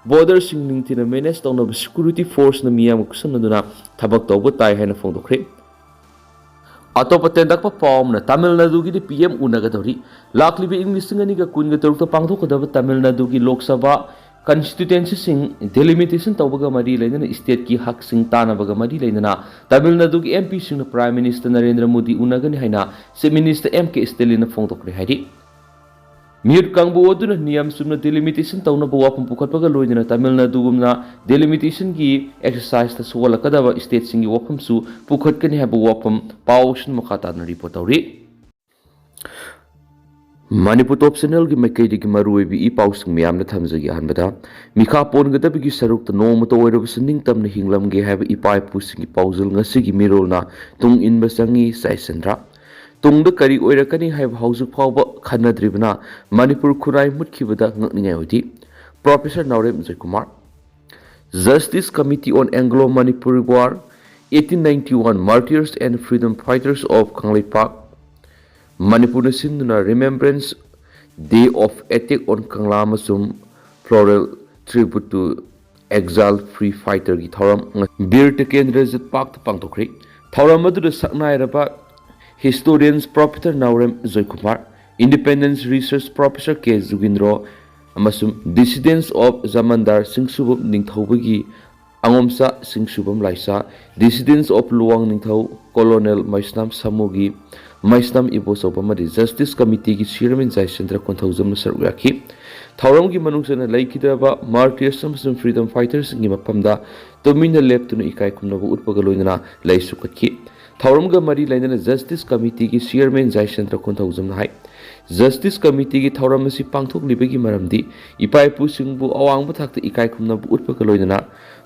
ꯕꯣꯔꯗꯔꯁꯤꯡ ꯅꯤꯡꯊꯤꯅ ꯃꯦꯅꯦꯖ ꯇꯧꯅꯕ ꯁꯦꯀ꯭ꯌꯨꯔꯤꯇꯤ ꯐꯣꯔꯁꯅ ꯃꯤꯌꯥꯝꯒ ꯈꯨꯠꯁꯝꯅꯗꯨꯅ ꯊꯕꯛ ꯇꯧꯕ ꯇꯥꯏ ꯍꯥꯏꯅ ꯐꯣꯡꯗꯣꯛꯈ꯭ꯔꯦ꯫ ꯑꯇꯣꯞꯄ ꯇꯦꯟꯗꯛꯄ ꯄꯥꯎ ꯑꯃꯅ, ꯇꯥꯃꯤꯜ ꯅꯥꯗꯨꯒꯤꯗꯤ ꯄꯤ ꯑꯦꯝ ꯎꯅꯒꯗꯧꯔꯤ꯫ ꯂꯥꯛꯂꯤꯕ ꯏꯪ ꯂꯤꯁꯤꯡ ꯑꯅꯤꯒ ꯀꯨꯟꯒ ꯇꯔꯨꯛꯇ ꯄꯥꯡꯊꯣꯛꯀꯗꯕ ꯇꯥꯃꯤꯜ ꯅꯥꯗꯨꯒꯤ ꯂꯣꯛ ꯁꯚꯥ ꯀꯟꯁꯇꯤꯇ꯭ꯋꯦꯟꯁꯤꯁꯤꯡ ꯗꯤꯂꯤꯃꯤꯇꯦꯁꯟ ꯇꯧꯕꯒ ꯃꯔꯤ ꯂꯩꯅꯅ ꯏꯁꯇꯦꯠꯀꯤ ꯍꯛꯁꯤꯡ ꯇꯥꯟꯅꯕꯒ ꯃꯔꯤ ꯂꯩꯅꯅ ꯇꯥꯃꯤꯜ ꯅꯥꯗꯨꯒꯤ ꯑꯦꯝ ꯄꯤꯁꯤꯡꯅ ꯄ꯭ꯔꯥꯏꯝ ꯃꯤꯅꯤꯁꯇꯔ ꯅꯔꯦꯟꯗ꯭ꯔ ꯃꯣꯗꯤ ꯎꯅꯒꯅꯤ ꯍꯥꯏꯅ ꯆꯤꯐ ꯃꯤꯅꯤꯁꯇꯔ ꯑꯦꯝ ꯀꯦ ꯁ꯭ꯇꯦꯂꯤꯟꯅ ꯐꯣꯡꯗꯣꯛꯈ꯭ꯔꯦ ꯍꯥꯏꯔꯤ꯫ ꯃꯤꯍꯨꯠ ꯀꯥꯡꯕꯨ ꯑꯗꯨꯅ ꯅꯤꯌꯝ ꯆꯨꯝꯅ ꯗꯤꯂꯤꯃꯤꯇꯦꯁꯟ ꯇꯧꯅꯕ ꯋꯥꯐꯝ ꯄꯨꯈꯠꯄꯒ ꯂꯣꯏꯅꯅ ꯇꯥꯃꯤꯜ ꯅꯥꯗꯨꯒꯨꯝꯅ ꯗꯤꯂꯤꯃꯤꯇꯦꯁꯟꯒꯤ ꯑꯦꯛꯁꯔꯁꯥꯏꯁꯇ ꯁꯣꯛꯍꯜꯂꯛꯀꯗꯕ ꯏꯁꯇꯦꯠꯁꯤꯡꯒꯤ ꯋꯥꯐꯝꯁꯨ ꯄꯨꯈꯠꯀꯅꯤ ꯍꯥꯏꯕ ꯋꯥꯐꯝ ꯄꯥꯎꯁꯤꯡ ꯃꯈꯥ ꯇꯥꯅ ꯔꯤꯄꯣꯔꯠ ꯇꯧꯔꯤ꯫ ꯃꯅꯤꯄꯨꯔ ꯇꯣꯞ ꯆꯦꯅꯦꯜꯒꯤ ꯃꯥꯏꯀꯩꯗꯒꯤ ꯃꯔꯨꯑꯣꯏꯕ ꯏ ꯄꯥꯎꯁꯤꯡ ꯃꯌꯥꯝꯗ ꯊꯝꯖꯒꯦ꯫ ꯑꯍꯥꯟꯕꯗ, ꯃꯤꯈꯥ ꯄꯣꯟꯒꯗꯕꯒꯤ ꯁꯔꯨꯛꯇ ꯅꯣꯡꯃꯇ ꯑꯣꯏꯔꯕꯁꯨ ꯅꯤꯡꯇꯝꯅ ꯍꯤꯡꯂꯝꯒꯦ ꯍꯥꯏꯕ ꯏꯄꯥ ꯏꯄꯨꯁꯤꯡꯒꯤ ꯄꯥꯎꯖꯦꯜ ꯉꯁꯤꯒꯤ ꯃꯤꯔꯣꯜꯅ ꯇꯨꯡ ꯏꯟꯕ ꯆꯪꯏ꯫ ꯖꯌꯆꯟꯗ꯭ꯔ꯫ ꯇꯨꯡꯗ ꯀꯔꯤ ꯑꯣꯏꯔꯛꯀꯅꯤ ꯍꯥꯏꯕ ꯍꯧꯖꯤꯛ ꯐꯥꯎꯕ ꯈꯟꯅꯗ꯭ꯔꯤꯕꯅ ꯃꯅꯤꯄꯨꯔ ꯈꯨꯟꯅꯥꯏ ꯃꯨꯠꯈꯤꯕꯗ ꯉꯛꯅꯤꯡꯉꯥꯏ ꯑꯣꯏꯗꯦ꯫ Professor Naorem Joykumar. Justice Committee on Anglo-Manipur War, eighteen ninety-one Martyrs and Freedom Fighters of Kangleipak, ꯃꯅꯤꯄꯨꯔꯅ ꯁꯤꯟꯗꯨꯅ Remembrance Day of Attack on Kangla ꯑꯃꯁꯨꯡ Floral Tribute to Exile Free Fighterꯒꯤ ꯊꯧꯔꯝ ꯕꯤꯔ ꯇꯤꯀꯦꯟꯗ꯭ꯔꯖꯤꯠ ꯄꯥꯛꯇ ꯄꯥꯡꯊꯣꯛꯈ꯭ꯔꯤ꯫ ꯊꯧꯔꯝ ꯑꯗꯨꯗ ꯁꯛꯅꯥꯏꯔꯕ historians Professor ꯅꯥꯎꯔꯦꯝ ꯖꯣꯏꯀꯨꯃꯥꯔ, Independence Research Professor ꯀꯦ ꯖꯨꯒꯤꯟꯗ꯭ꯔꯣ ꯑꯃꯁꯨꯡ Dissidents of ꯖꯃꯟꯗꯥꯔ ꯁꯤꯡꯁꯨꯕꯝ ꯅꯤꯡꯊꯧꯕꯒꯤ ꯑꯉꯣꯝꯆꯥ ꯁꯤꯡꯁꯨꯕꯝ ꯂꯥꯏꯁꯥ, Dissidents of Luwang ꯅꯤꯡꯊꯧ colonel ꯃꯩꯁꯅꯥꯝ ꯁꯥꯃꯨꯒꯤ ꯃꯩꯁꯅꯥꯝ ꯏꯕꯣꯆꯧꯕ ꯑꯃꯗꯤ ꯖꯁꯇꯤꯁ ꯀꯃꯤꯇꯤꯒꯤ ꯆꯤꯌꯔꯃꯦꯟ ꯖꯌꯆꯟꯗ꯭ꯔ ꯀꯣꯟꯊꯧꯖꯝꯅ ꯁꯔꯨꯛ ꯌꯥꯈꯤ꯫ ꯊꯧꯔꯝꯒꯤ ꯃꯅꯨꯡ ꯆꯟꯅ ꯂꯩꯈꯤꯗ꯭ꯔꯕ martyrs ꯑꯃꯁꯨꯡ freedom fighterꯁꯤꯡꯒꯤ ꯃꯐꯝꯗ ꯇꯨꯃꯤꯟꯅ ꯂꯦꯞꯇꯨꯅ ꯏꯀꯥꯏ ꯈꯨꯝꯅꯕ ꯎꯠꯄꯒ ꯂꯣꯏꯅꯅ ꯂꯩꯁꯨ ꯀꯠꯈꯤ꯫ ꯊꯧꯔꯝꯒ ꯃꯔꯤ ꯂꯩꯅꯅ ꯖꯁꯇꯤꯁ ꯀꯃꯤꯇꯤꯒꯤ ꯆꯤꯌꯔꯃꯦꯟ ꯖꯌꯆꯟꯗ꯭ꯔ ꯀꯣꯟꯊꯧꯖꯝꯅ ꯍꯥꯏ, ꯖꯁꯇꯤꯁ ꯀꯃꯤꯇꯤꯒꯤ ꯊꯧꯔꯝ ꯑꯁꯤ ꯄꯥꯡꯊꯣꯛꯂꯤꯕꯒꯤ ꯃꯔꯝꯗꯤ ꯏꯄꯥ ꯏꯄꯨꯁꯤꯡꯕꯨ ꯑꯋꯥꯡꯕ ꯊꯥꯛꯇ ꯏꯀꯥꯏ ꯈꯨꯝꯅꯕ ꯎꯠꯄꯒ ꯂꯣꯏꯅꯅ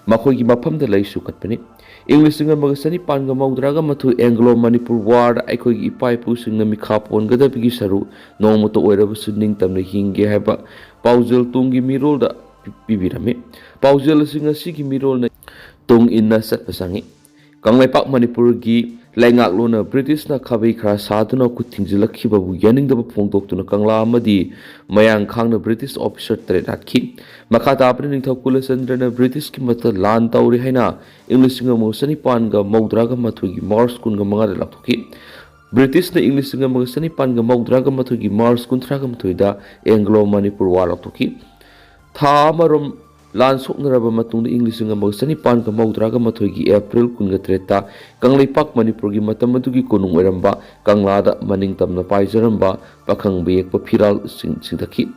ꯃꯈꯣꯏꯒꯤ ꯃꯐꯝꯗ ꯂꯩꯁꯨ ꯀꯠꯄꯅꯤ꯫ ꯏꯪ ꯂꯤꯁꯤꯡ ꯑꯃꯒ ꯆꯅꯤꯄꯥꯟꯒ ꯃꯧꯗ꯭ꯔꯥꯒ ꯃꯥꯊꯣꯏ Anglo-Manipur Warꯗ ꯑꯩꯈꯣꯏꯒꯤ ꯏꯄꯥ ꯏꯄꯨꯁꯤꯡꯅ ꯃꯤꯈꯥ ꯄꯣꯟꯒꯗꯕꯒꯤ ꯁꯔꯨꯛ ꯅꯣꯡꯃꯇ ꯑꯣꯏꯔꯕꯁꯨ ꯅꯤꯡꯇꯝꯅ ꯍꯤꯡꯒꯦ ꯍꯥꯏꯕ ꯄꯥꯎꯖꯦꯜ ꯇꯨꯡꯒꯤ ꯃꯤꯔꯣꯜꯗ ꯄꯤ-, ꯄꯤꯕꯤꯔꯝꯃꯤ꯫ ꯄꯥꯎꯖꯦꯜ ꯑꯁꯤ ꯉꯁꯤꯒꯤ ꯃꯤꯔꯣꯜꯅ ꯇꯨꯡ ꯏꯟꯅ ꯆꯠꯄ ꯆꯪꯏ꯫ ꯀꯪꯂꯩꯄꯥꯛ ꯃꯅꯤꯄꯨꯔꯒꯤ ꯂꯩꯉꯥꯛꯂꯣꯟꯅ ꯕ꯭ꯔꯤꯇꯤꯁꯅ ꯈꯥꯕꯩ ꯈꯔ ꯁꯥꯗꯨꯅ ꯈꯨꯠ ꯊꯤꯡꯖꯤꯜꯂꯛꯈꯤꯕꯕꯨ ꯌꯥꯅꯤꯡꯗꯕ ꯐꯣꯡꯗꯣꯛꯇꯨꯅ ꯀꯪꯂꯥ ꯑꯃꯗꯤ ꯃꯌꯥꯡ ꯈꯥꯡꯅ ꯕ꯭ꯔꯤꯇꯤꯁ ꯑꯣꯐꯤꯁꯔ ꯇꯔꯦꯠ ꯍꯥꯠꯈꯤ꯫ ꯃꯈꯥ ꯇꯥꯕꯅ ꯅꯤꯡꯊꯧ ꯀꯨꯂꯆꯟꯗ꯭ꯔꯅ ꯕ꯭ꯔꯤꯇꯤꯁꯀꯤ ꯃꯊꯛꯇ ꯂꯥꯟ ꯇꯧꯔꯦ ꯍꯥꯏꯅ ꯏꯪ ꯂꯤꯁꯤꯡ ꯑꯃꯒ ꯆꯅꯤꯄꯥꯟꯒ ꯃꯧꯗ꯭ꯔꯥꯒ ꯃꯥꯊꯣꯏꯒꯤ ꯃꯥꯔꯆ ꯀꯨꯟꯒ ꯃꯉꯥꯗ ꯂꯥꯎꯊꯣꯛꯈꯤ꯫ ꯕ꯭ꯔꯤꯇꯤꯁꯅ ꯏꯪ ꯂꯤꯁꯤꯡ ꯑꯃꯒ ꯆꯅꯤꯄꯥꯟꯒ ꯃꯧꯗ꯭ꯔꯥꯒ ꯃꯥꯊꯣꯏꯒꯤ ꯃꯥꯔꯆ ꯀꯨꯟꯊ꯭ꯔꯥꯒ ꯃꯥꯊꯣꯏꯗ ꯑꯦꯡꯒ꯭ꯂꯣ ꯃꯅꯤꯄꯨꯔ ꯋꯥꯔ ꯂꯥꯎꯊꯣꯛꯈꯤ꯫ ꯊꯥ ꯑꯃꯔꯣꯝ ꯂꯥꯟ ꯁꯣꯛꯅꯔꯕ ꯃꯇꯨꯡꯗ ꯏꯪ ꯂꯤꯁꯤꯡ ꯑꯃꯒ ꯆꯅꯤꯄꯥꯟꯒ ꯃꯧꯗ꯭ꯔꯥꯒ ꯃꯥꯊꯣꯏꯒꯤ ꯑꯦꯄ꯭ꯔꯤꯜ ꯀꯨꯟꯒ ꯇꯔꯦꯠꯇ ꯀꯪꯂꯩꯄꯥꯛ ꯃꯅꯤꯄꯨꯔꯒꯤ ꯃꯇꯝ ꯑꯗꯨꯒꯤ ꯀꯣꯅꯨꯡ ꯑꯣꯏꯔꯝꯕ ꯀꯪꯂꯥꯗ ꯃꯅꯤꯡ ꯇꯝꯅ ꯄꯥꯏꯖꯔꯝꯕ ꯄꯥꯈꯪꯕ ꯌꯦꯛꯄ ꯐꯤꯔꯥꯜꯁꯤꯡ ꯆꯤꯡꯊꯈꯤ꯫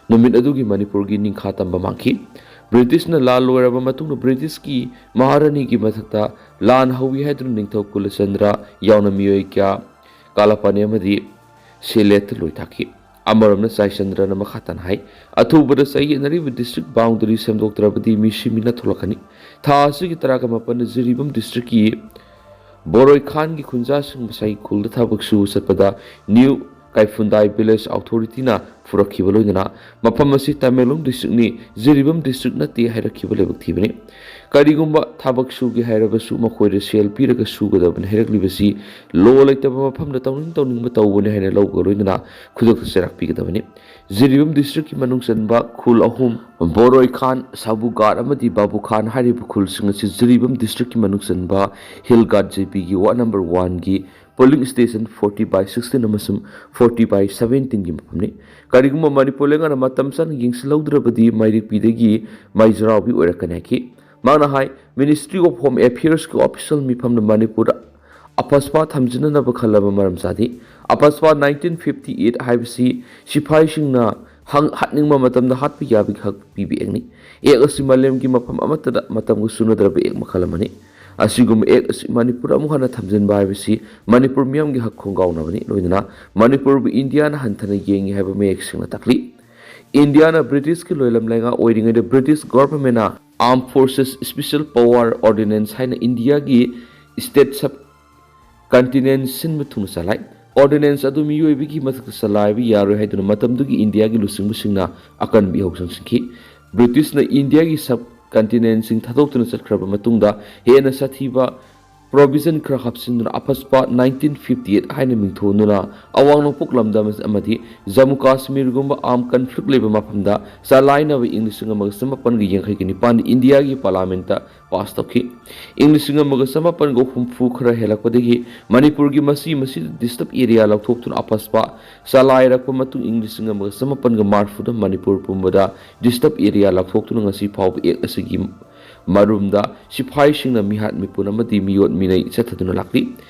ꯅꯨꯃꯤꯠ ꯑꯗꯨꯒꯤ ꯃꯅꯤꯄꯨꯔꯒꯤ ꯅꯤꯡꯈꯥ ꯇꯝꯕ ꯃꯥꯡꯈꯤ꯫ ꯕ꯭ꯔꯤꯇꯤꯁꯅ ꯂꯥꯜ ꯂꯣꯏꯔꯕ ꯃꯇꯨꯡꯗ ꯕ꯭ꯔꯤꯇꯤꯁꯀꯤ ꯃꯍꯥꯔꯥꯅꯤꯒꯤ ꯃꯊꯛꯇ ꯂꯥꯟ ꯍꯧꯏ ꯍꯥꯏꯗꯨꯅ ꯅꯤꯡꯊꯧ ꯀꯨꯂꯆꯟꯗ꯭ꯔ ꯌꯥꯎꯅ ꯃꯤꯑꯣꯏ ꯀꯌꯥ ꯀꯥꯂꯥꯄꯥꯅꯤ ꯑꯃꯗꯤ ꯁꯦꯂꯦꯠꯇ ꯂꯣꯏ ꯊꯥꯈꯤ꯫ ꯑꯃꯔꯣꯝꯅ ꯆꯥꯏꯆꯟꯗ꯭ꯔꯅ ꯃꯈꯥ ꯇꯥꯅ ꯍꯥꯏ, ꯑꯊꯨꯕꯗ ꯆꯌꯦꯠꯅꯔꯤꯕ ꯗꯤꯁꯇ꯭ꯔꯤꯛ ꯕꯥꯎꯟꯗꯔꯤ ꯁꯦꯝꯗꯣꯛꯇ꯭ꯔꯕꯗꯤ ꯃꯤꯁꯤ ꯃꯤꯅ ꯊꯣꯛꯂꯛꯀꯅꯤ꯫ ꯊꯥ ꯑꯁꯤꯒꯤ ꯇꯔꯥꯒ ꯃꯥꯄꯟꯗ ꯖꯤꯔꯤꯕꯥꯝ ꯗꯤꯁꯇ꯭ꯔꯤꯛꯀꯤ ꯕꯣꯔꯣꯏ ꯈꯥꯟꯒꯤ ꯈꯨꯟꯖꯥꯁꯤꯡ ꯃꯁꯥꯒꯤ ꯈꯨꯜꯗ ꯊꯕꯛ ꯁꯨꯕ ꯆꯠꯄꯗ ꯅ꯭ꯌꯨ ꯀꯥꯏꯐꯨꯟꯗꯥꯏ ꯚꯤꯂꯦꯖ ꯑꯣꯊꯣꯔꯤꯇꯤꯅ ꯐꯨꯔꯛꯈꯤꯕ ꯂꯣꯏꯅꯅ ꯃꯐꯝ ꯑꯁꯤ ꯇꯃꯦꯡꯂꯣꯡ ꯗꯤꯁꯇ꯭ꯔꯤꯛꯅꯤ, ꯖꯤꯔꯤꯕꯥꯝ ꯗꯤꯁꯇ꯭ꯔꯤꯛ ꯅꯠꯇꯦ ꯍꯥꯏꯔꯛꯈꯤꯕ ꯂꯥꯏꯕꯛ ꯊꯤꯕꯅꯤ꯫ ꯀꯔꯤꯒꯨꯝꯕ ꯊꯕꯛ ꯁꯨꯒꯦ ꯍꯥꯏꯔꯕꯁꯨ ꯃꯈꯣꯏꯗ ꯁꯦꯜ ꯄꯤꯔꯒ ꯁꯨꯒꯗꯕꯅꯤ ꯍꯥꯏꯔꯛꯂꯤꯕꯁꯤ ꯂꯣ ꯂꯩꯇꯕ ꯃꯐꯝꯗ ꯇꯧꯅꯤꯡ ꯇꯧꯅꯤꯡꯕ ꯇꯧꯕꯅꯤ ꯍꯥꯏꯅ ꯂꯧꯕꯒ ꯂꯣꯏꯅꯅ ꯈꯨꯗꯛꯇ ꯆꯩꯔꯥꯛ ꯄꯤꯒꯗꯕꯅꯤ꯫ ꯖꯤꯔꯤꯕꯥꯝ ꯗꯤꯁꯇ꯭ꯔꯤꯛꯀꯤ ꯃꯅꯨꯡ ꯆꯟꯕ ꯈꯨꯜ ꯑꯍꯨꯝ, ꯕꯣꯔꯣꯏ ꯈꯥꯟ, ꯁꯥꯕꯨꯒꯥꯠ ꯑꯃꯗꯤ ꯕꯥꯕꯨ ꯈꯥꯟ ꯍꯥꯏꯔꯤꯕ ꯈꯨꯜꯁꯤꯡ ꯑꯁꯤ ꯖꯤꯔꯤꯕꯥꯝ ꯗꯤꯁꯇ꯭ꯔꯤꯛꯀꯤ ꯃꯅꯨꯡ ꯆꯟꯕ ꯍꯤꯜ ꯒꯥꯔꯗ ꯖꯦ ꯄꯤꯒꯤ ꯋꯥꯔꯗ ꯅꯝꯕꯔ ꯋꯥꯟꯒꯤ polling station forty by sixteen ꯑꯃꯁꯨꯡ ꯐꯣꯔꯇꯤ ꯕꯥꯏ ꯁꯚꯦꯟꯇꯤꯟꯒꯤ ꯃꯐꯝꯅꯤ꯫ ꯀꯔꯤꯒꯨꯝꯕ ꯃꯅꯤꯄꯨꯔ ꯂꯩꯉꯥꯛꯅ ꯃꯇꯝ ꯆꯥꯅ ꯌꯦꯡꯁꯤꯜꯍꯧꯗ꯭ꯔꯕꯗꯤ ꯃꯥꯏꯔꯤꯛꯄꯤꯗꯒꯤ ꯃꯥꯏꯖꯔꯥꯎꯕꯤ ꯑꯣꯏꯔꯛꯀꯅꯤ ꯍꯥꯏꯈꯤ꯫ ꯃꯍꯥꯛꯅ ꯍꯥꯏ, ꯃꯤꯅꯤꯁꯇ꯭ꯔꯤ ꯑꯣꯐ ꯍꯣꯝ ꯑꯦꯐꯤꯌꯔꯁꯀꯤ ꯑꯣꯐꯤꯁꯤꯌꯦꯜ ꯃꯤꯐꯝꯅ ꯃꯅꯤꯄꯨꯔꯗ ꯑꯄꯁꯄꯥ ꯊꯝꯖꯤꯟꯅꯅꯕ ꯈꯜꯂꯕ ꯃꯔꯝ ꯆꯥꯗꯦ꯫ ꯑꯄꯁꯄꯥ ꯅꯥꯏꯟꯇꯤꯟ ꯐꯤꯐꯇꯤ ꯑꯩꯠ ꯍꯥꯏꯕꯁꯤ ꯁꯤꯐꯥꯏꯁꯤꯡꯅ ꯍꯪ-, ꯍꯥꯠꯅꯤꯡꯕ ꯃꯇꯝꯗ ꯍꯥꯠꯄ ꯌꯥꯕꯒꯤ ꯍꯛ ꯄꯤꯕ ꯑꯦꯛꯅꯤ꯫ ꯑꯦꯛ ꯑꯁꯤ ꯃꯥꯂꯦꯝꯒꯤ ꯃꯐꯝ ꯑꯃꯠꯇꯗ ꯃꯇꯝꯒ ꯆꯨꯅꯗ꯭ꯔꯕ ꯑꯦꯛ ꯃꯈꯜ ꯑꯃꯅꯤ꯫ ꯑꯁꯤꯒꯨꯝꯕ ꯑꯦꯛ ꯑꯁꯤ ꯃꯅꯤꯄꯨꯔ ꯑꯃꯨꯛ ꯍꯟꯅ ꯊꯝꯖꯤꯟꯕ ꯍꯥꯏꯕꯁꯤ ꯃꯅꯤꯄꯨꯔ ꯃꯤꯌꯥꯝꯒꯤ ꯍꯛ ꯈꯣꯡꯒꯥꯎꯅꯕꯅꯤ꯫ ꯂꯣꯏꯅꯅ ꯃꯅꯤꯄꯨꯔꯕꯨ ꯏꯟꯗꯤꯌꯥꯅ ꯍꯟꯊꯅ ꯌꯦꯡꯉꯤ ꯍꯥꯏꯕ ꯃꯌꯦꯛ ꯁꯦꯡꯅ ꯇꯥꯛꯂꯤ꯫ ꯏꯟꯗꯤꯌꯥꯅ ꯕ꯭ꯔꯤꯇꯤꯁꯀꯤ ꯂꯣꯏꯂꯝ ꯂꯩꯉꯥꯛ ꯑꯣꯏꯔꯤꯉꯩꯗ British ꯒꯣꯚꯔꯟꯃꯦꯟꯅ ꯑꯥꯔꯝ forces special power ordinance ꯍꯥꯏꯅ ꯏꯟꯗꯤꯌꯥꯒꯤ ꯁ꯭ꯇꯦꯠ ꯁꯕ ꯀꯟꯇꯤꯅꯦꯟꯠ ꯁꯤꯟꯕ ꯊꯨꯡꯅ ꯆꯂꯥꯏ꯫ ꯑꯣꯔꯗꯤꯅꯦꯟꯁ ꯑꯗꯨ ꯃꯤꯑꯣꯏꯕꯒꯤ ꯃꯊꯛꯇ ꯆꯂꯥꯏꯕ ꯌꯥꯔꯣꯏ ꯍꯥꯏꯗꯨꯅ ꯃꯇꯝꯗꯨꯒꯤ ꯏꯟꯗꯤꯌꯥꯒꯤ ꯂꯨꯆꯤꯡꯕꯁꯤꯡꯅ ꯑꯀꯟꯕ ꯏꯍꯧ ꯆꯪꯁꯤꯟꯈꯤ꯫ ꯕ꯭ꯔꯤꯇꯤꯁꯅ ꯏꯟꯗꯤꯌꯥꯒꯤ ꯁꯕ ꯀꯟꯇꯤꯅꯦꯟꯠꯁꯤꯡ ꯊꯥꯗꯣꯛꯇꯨꯅ ꯆꯠꯈ꯭ꯔꯕ ꯃꯇꯨꯡꯗ ꯍꯦꯟꯅ ꯁꯥꯊꯤꯕ ꯄ꯭ꯔꯣꯚꯤꯖꯟ ꯈꯔ ꯍꯥꯞꯆꯤꯟꯗꯨꯅ ꯑꯐꯁꯄꯥ ꯅꯥꯏꯟꯇꯤꯟ ꯐꯤꯐꯇꯤ ꯑꯩꯠ ꯍꯥꯏꯅ ꯃꯤꯡꯊꯣꯟꯗꯨꯅ ꯑꯋꯥꯡ ꯅꯣꯡꯄꯣꯛ ꯂꯝꯗꯝ ꯑꯃꯗꯤ ꯖꯝꯃꯨ ꯀꯥꯁꯃꯤꯔꯒꯨꯝꯕ ꯑꯥꯔꯝ ꯀꯟꯐ꯭ꯂꯤꯛ ꯂꯩꯕ ꯃꯐꯝꯗ ꯆꯂꯥꯏꯅꯕ ꯏꯪ ꯂꯤꯁꯤꯡ ꯑꯃꯒ ꯆꯃꯥꯄꯟꯒ ꯌꯥꯡꯈꯩꯒ ꯅꯤꯄꯥꯟꯗ ꯏꯟꯗꯤꯌꯥꯒꯤ ꯄꯥꯔꯂꯥꯃꯦꯟꯠꯇ ꯄꯥꯁ ꯇꯧꯈꯤ꯫ ꯏꯪ ꯂꯤꯁꯤꯡ ꯑꯃꯒ ꯆꯃꯥꯄꯟꯒ ꯍꯨꯝꯐꯨ ꯈꯔ ꯍꯦꯜꯂꯛꯄꯗꯒꯤ ꯃꯅꯤꯄꯨꯔꯒꯤ ꯃꯁꯤ ꯃꯁꯤꯗ ꯗꯤꯁꯇꯔꯕ ꯑꯦꯔꯤꯌꯥ ꯂꯧꯊꯣꯛꯇꯨꯅ ꯑꯐꯁꯄꯥ ꯆꯂꯥꯏꯔꯛꯄ ꯃꯇꯨꯡ ꯏꯪ ꯂꯤꯁꯤꯡ ꯑꯃꯒ ꯆꯃꯥꯄꯟꯒ ꯃꯔꯤꯐꯨꯗ ꯃꯅꯤꯄꯨꯔ ꯄꯨꯝꯕꯗ ꯗꯤꯁꯇꯔꯕ ꯑꯦꯔꯤꯌꯥ ꯂꯧꯊꯣꯛꯇꯨꯅ ꯉꯁꯤ ꯐꯥꯎꯕ ꯑꯦꯛ ꯑꯁꯤꯒꯤ ꯃꯔꯨꯝꯗ ꯁꯤꯐꯥꯏꯁꯤꯡꯅ ꯃꯤꯍꯥꯠ ꯃꯤꯄꯨꯟ ꯑꯃꯗꯤ ꯃꯤꯑꯣꯠ ꯃꯤꯅꯩ ꯆꯠꯊꯗꯨꯅ ꯂꯥꯛꯂꯤ꯫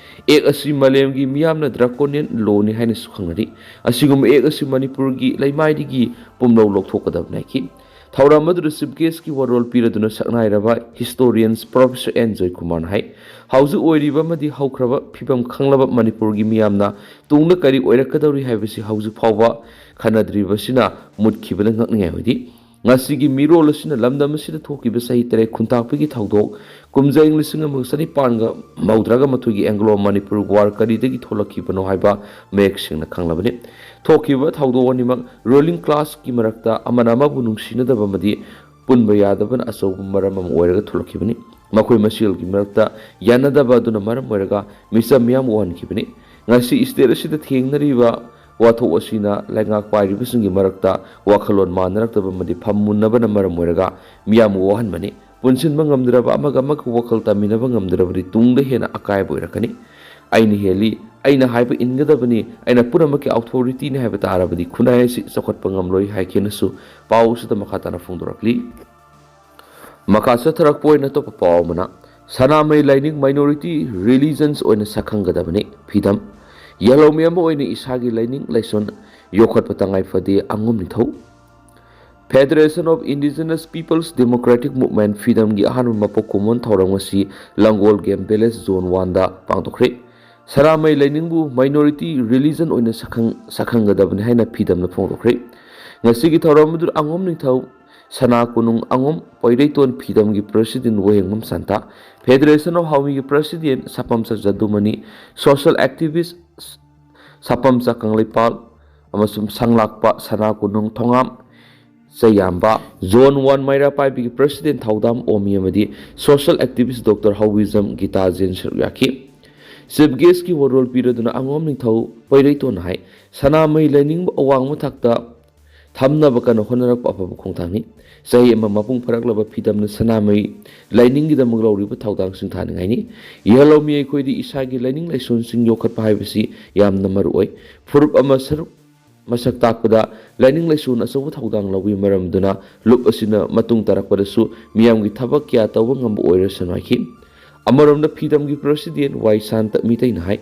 ꯑꯦꯛ ꯑꯁꯤ ꯃꯥꯂꯦꯝꯒꯤ ꯃꯤꯌꯥꯝꯅ ꯗ꯭ꯔꯥꯀꯣꯅꯤꯌꯟ ꯂꯣꯅꯤ ꯍꯥꯏꯅꯁꯨ ꯈꯪꯅꯔꯤ꯫ ꯑꯁꯤꯒꯨꯝꯕ ꯑꯦꯛ ꯑꯁꯤ ꯃꯅꯤꯄꯨꯔꯒꯤ ꯂꯩꯃꯥꯏꯗꯒꯤ ꯄꯨꯝꯂꯧ ꯂꯧꯊꯣꯛꯀꯗꯕꯅꯤ ꯍꯥꯏꯈꯤ꯫ ꯊꯧꯔꯝ ꯑꯗꯨꯗ ꯆꯤꯐ ꯒꯦꯁꯀꯤ ꯋꯥꯔꯣꯜ ꯄꯤꯔꯗꯨꯅ ꯁꯛꯅꯥꯏꯔꯕ ꯍꯤꯁꯇꯣꯔꯤꯌꯟ ꯄ꯭ꯔꯣꯐꯦꯁꯔ ꯑꯦꯟ ꯖꯣꯏꯀꯨꯃꯥꯔꯅ ꯍꯥꯏ, ꯍꯧꯖꯤꯛ ꯑꯣꯏꯔꯤꯕ ꯑꯃꯗꯤ ꯍꯧꯈ꯭ꯔꯕ ꯐꯤꯕꯝ ꯈꯪꯂꯕ ꯃꯅꯤꯄꯨꯔꯒꯤ ꯃꯤꯌꯥꯝꯅ ꯇꯨꯡꯗ ꯀꯔꯤ ꯑꯣꯏꯔꯛꯀꯗꯧꯔꯤ ꯍꯥꯏꯕꯁꯤ ꯍꯧꯖꯤꯛ ꯐꯥꯎꯕ ꯈꯟꯅꯗ꯭ꯔꯤꯕꯁꯤꯅ ꯃꯨꯠꯈꯤꯕꯅ ꯉꯛꯅꯤꯡꯉꯥꯏ ꯑꯣꯏꯔꯤ꯫ ꯉꯁꯤꯒꯤ ꯃꯤꯔꯣꯜ ꯑꯁꯤꯅ ꯂꯝꯗꯝ ꯑꯁꯤꯗ ꯊꯣꯛꯈꯤꯕ ꯆꯍꯤ ꯇꯔꯦꯠ ꯈꯨꯟꯇꯥꯛꯄꯒꯤ ꯊꯧꯗꯣꯛ, ꯀꯨꯝꯖꯥ ꯏꯪ ꯂꯤꯁꯤꯡ ꯑꯃꯒ ꯆꯅꯤꯄꯥꯟꯒ ꯃꯧꯗ꯭ꯔꯥꯒ ꯃꯥꯊꯣꯏꯒꯤ ꯑꯦꯡꯒ꯭ꯂꯣ ꯃꯅꯤꯄꯨꯔ ꯋꯥꯔ ꯀꯔꯤꯗꯒꯤ ꯊꯣꯛꯂꯛꯈꯤꯕꯅꯣ ꯍꯥꯏꯕ ꯃꯌꯦꯛ ꯁꯦꯡꯅ ꯈꯪꯂꯕꯅꯤ꯫ ꯊꯣꯛꯈꯤꯕ ꯊꯧꯗꯣꯛ ꯑꯅꯤꯃꯛ ꯔꯨꯂꯤꯡ ꯀ꯭ꯂꯥꯁꯀꯤ ꯃꯔꯛꯇ ꯑꯃꯅ ꯑꯃꯕꯨ ꯅꯨꯡꯁꯤꯅꯗꯕ ꯑꯃꯗꯤ ꯄꯨꯟꯕ ꯌꯥꯗꯕꯅ ꯑꯆꯧꯕ ꯃꯔꯝ ꯑꯃ ꯑꯣꯏꯔꯒ ꯊꯣꯛꯂꯛꯈꯤꯕꯅꯤ꯫ ꯃꯈꯣꯏ ꯃꯁꯦꯜꯒꯤ ꯃꯔꯛꯇ ꯌꯥꯅꯗꯕ ꯑꯗꯨꯅ ꯃꯔꯝ ꯑꯣꯏꯔꯒ ꯃꯤꯆꯝ ꯃꯤꯌꯥꯝ ꯋꯥꯍꯟꯈꯤꯕꯅꯤ꯫ ꯉꯁꯤ ꯁ꯭ꯇꯦꯠ ꯑꯁꯤꯗ ꯊꯦꯡꯅꯔꯤꯕ ꯋꯥꯊꯣꯛ ꯑꯁꯤꯅ ꯂꯩꯉꯥꯛ ꯄꯥꯏꯔꯤꯕꯁꯤꯡꯒꯤ ꯃꯔꯛꯇ ꯋꯥꯈꯜꯂꯣꯟ ꯃꯥꯟꯅꯔꯛꯇꯕ ꯑꯃꯗꯤ ꯐꯝꯃꯨꯟꯅꯕꯅ ꯃꯔꯝ ꯑꯣꯏꯔꯒ ꯃꯤꯌꯥꯝ ꯋꯥꯍꯟꯕꯅꯤ꯫ ꯄꯨꯟꯁꯤꯟꯕ ꯉꯝꯗ꯭ꯔꯕ, ꯑꯃꯒ ꯑꯃꯒ ꯋꯥꯈꯜ ꯇꯥꯃꯤꯟꯅꯕ ꯉꯝꯗ꯭ꯔꯕꯗꯤ ꯇꯨꯡꯗ ꯍꯦꯟꯅ ꯑꯀꯥꯏꯕ ꯑꯣꯏꯔꯛꯀꯅꯤ꯫ "ꯑꯩꯅ ꯍꯦꯜꯂꯤ, ꯑꯩꯅ ꯍꯥꯏꯕ ꯏꯟꯒꯗꯕꯅꯤ, ꯑꯩꯅ ꯄꯨꯝꯅꯃꯛꯀꯤ ꯑꯣꯊꯣꯔꯤꯇꯤꯅꯤ" ꯍꯥꯏꯕ ꯇꯥꯔꯕꯗꯤ ꯈꯨꯟꯅꯥꯏ ꯑꯁꯤ ꯆꯥꯎꯈꯠꯄ ꯉꯝꯂꯣꯏ ꯍꯥꯏꯈꯤꯅꯁꯨ ꯄꯥꯎ ꯑꯁꯤꯗ ꯃꯈꯥ ꯇꯥꯅ ꯐꯣꯡꯗꯣꯔꯛꯂꯤ꯫ ꯃꯈꯥ ꯆꯠꯊꯔꯛꯄ ꯑꯣꯏꯅ ꯑꯇꯣꯞꯄ ꯄꯥꯎ ꯑꯃꯅ, ꯁꯅꯥꯃꯍꯤ ꯂꯥꯏꯅꯤꯡ ꯃꯥꯏꯅꯣꯔꯤꯇꯤ ꯔꯤꯂꯤꯖꯟꯁ ꯑꯣꯏꯅ ꯁꯛꯈꯪꯒꯗꯕꯅꯤ, ꯐꯤꯗꯝ꯫ ꯌꯦꯜꯍꯧꯃꯤ ꯑꯃ ꯑꯣꯏꯅ ꯏꯁꯥꯒꯤ ꯂꯥꯏꯅꯤꯡ ꯂꯥꯏꯁꯣꯟ ꯌꯣꯛꯈꯠꯄ ꯇꯉꯥꯏ ꯐꯗꯦ, ꯑꯉꯣꯝ ꯅꯤꯡꯊꯧ꯫ Federation of Indigenous Peoples Democratic Movement, ꯐꯤꯗꯝꯒꯤ ꯑꯍꯥꯟꯕ ꯃꯄꯣꯛ ꯀꯨꯝꯑꯣꯟ ꯊꯧꯔꯝ ꯑꯁꯤ ꯂꯥꯡꯒꯣꯜ ꯒꯦꯝ ꯚꯤꯂꯦꯖ ꯖꯣꯟ ꯋꯥꯟꯗ ꯄꯥꯡꯊꯣꯛꯈ꯭ꯔꯦ꯫ ꯁꯅꯥꯃꯍꯤ ꯂꯥꯏꯅꯤꯡꯕꯨ ꯃꯥꯏꯅꯣꯔꯤꯇꯤ ꯔꯤꯂꯤꯖꯟ ꯑꯣꯏꯅ ꯁꯛꯈꯪ-, ꯁꯛꯈꯪꯒꯗꯕꯅꯤ ꯍꯥꯏꯅ ꯐꯤꯗꯝꯅ ꯐꯣꯡꯗꯣꯛꯈ꯭ꯔꯦ꯫ ꯉꯁꯤꯒꯤ ꯊꯧꯔꯝ ꯑꯗꯨꯗ ꯑꯉꯣꯝ ꯅꯤꯡꯊꯧ, ꯁꯅꯥ ꯀꯣꯅꯨꯡ ꯑꯉꯣꯝ, ꯄꯣꯏꯔꯩꯇꯣꯟ ꯐꯤꯗꯝꯒꯤ president Wahengbam Santa, Federation of ꯍꯥꯎꯃꯤꯒꯤ president Sapamcha Jadumani, social activist Sapamcha Kangleipal ꯑꯃꯁꯨꯡ ꯁꯪꯂꯥꯛꯄ ꯁꯅꯥ ꯀꯣꯅꯨꯡ ꯊꯣꯉꯥꯝ, ꯆꯌꯥꯝꯕ, Zone One ꯃꯩꯔꯥ ꯄꯥꯏꯕꯤꯒꯤ President ꯊꯧꯗꯥꯝ ꯑꯣꯃꯤ ꯑꯃꯗꯤ Social Activist Doctor ꯍꯧꯋꯤꯖꯝ ꯒꯤꯇꯥꯖꯦꯟ ꯁꯔꯨꯛ ꯌꯥꯈꯤ꯫ Chief Guestꯀꯤ ꯋꯥꯔꯣꯜ ꯄꯤꯔꯗꯨꯅ ꯑꯉꯣꯝ ꯅꯤꯡꯊꯧ ꯄꯩꯔꯩꯇꯣꯟꯅ ꯍꯥꯏ, ꯁꯅꯥꯃꯍꯤ ꯂꯥꯏꯅꯤꯡꯕꯨ ꯑꯋꯥꯡꯕ ꯊꯥꯛꯇ ꯊꯝꯅꯕ ꯀꯟꯅ ꯍꯣꯠꯅꯔꯛꯄ ꯑꯐꯕ ꯈꯣꯡꯊꯥꯡꯅꯤ꯫ ꯆꯍꯤ ꯑꯃ ꯃꯄꯨꯡ ꯐꯥꯔꯛꯂꯕ ꯐꯤꯗꯝꯅ ꯁꯅꯥꯃꯍꯤ ꯂꯥꯏꯅꯤꯡꯒꯤꯗꯃꯛ ꯂꯧꯔꯤꯕ ꯊꯧꯗꯥꯡ ꯁꯤꯡꯊꯥꯅꯤꯡꯉꯥꯏꯅꯤ꯫ ꯏꯍꯜꯂꯧꯃꯤ ꯑꯩꯈꯣꯏꯗꯤ ꯏꯁꯥꯒꯤ ꯂꯥꯏꯅꯤꯡ ꯂꯥꯏꯁꯣꯟꯁꯤꯡ ꯌꯣꯛꯈꯠꯄ ꯍꯥꯏꯕꯁꯤ ꯌꯥꯝꯅ ꯃꯔꯨ ꯑꯣꯏ꯫ ꯐꯨꯔꯨꯞ ꯑꯃ ꯁꯔꯨꯛ ꯃꯁꯛ ꯇꯥꯛꯄꯗ ꯂꯥꯏꯅꯤꯡ ꯂꯥꯏꯁꯣꯟ ꯑꯆꯧꯕ ꯊꯧꯗꯥꯡ ꯂꯧꯏ꯫ ꯃꯔꯝ ꯑꯗꯨꯅ ꯂꯨꯞ ꯑꯁꯤꯅ ꯃꯇꯨꯡ ꯇꯥꯔꯛꯄꯗꯁꯨ ꯃꯤꯌꯥꯝꯒꯤ ꯊꯕꯛ ꯀꯌꯥ ꯇꯧꯕ ꯉꯝꯕ ꯑꯣꯏꯔꯁꯅꯨ ꯍꯥꯏꯈꯤ꯫ ꯑꯃꯔꯣꯝꯗ ꯐꯤꯗꯝꯒꯤ President ꯋꯥꯏ ꯁꯥꯟꯇ ꯃꯤꯇꯩꯅ ꯍꯥꯏ,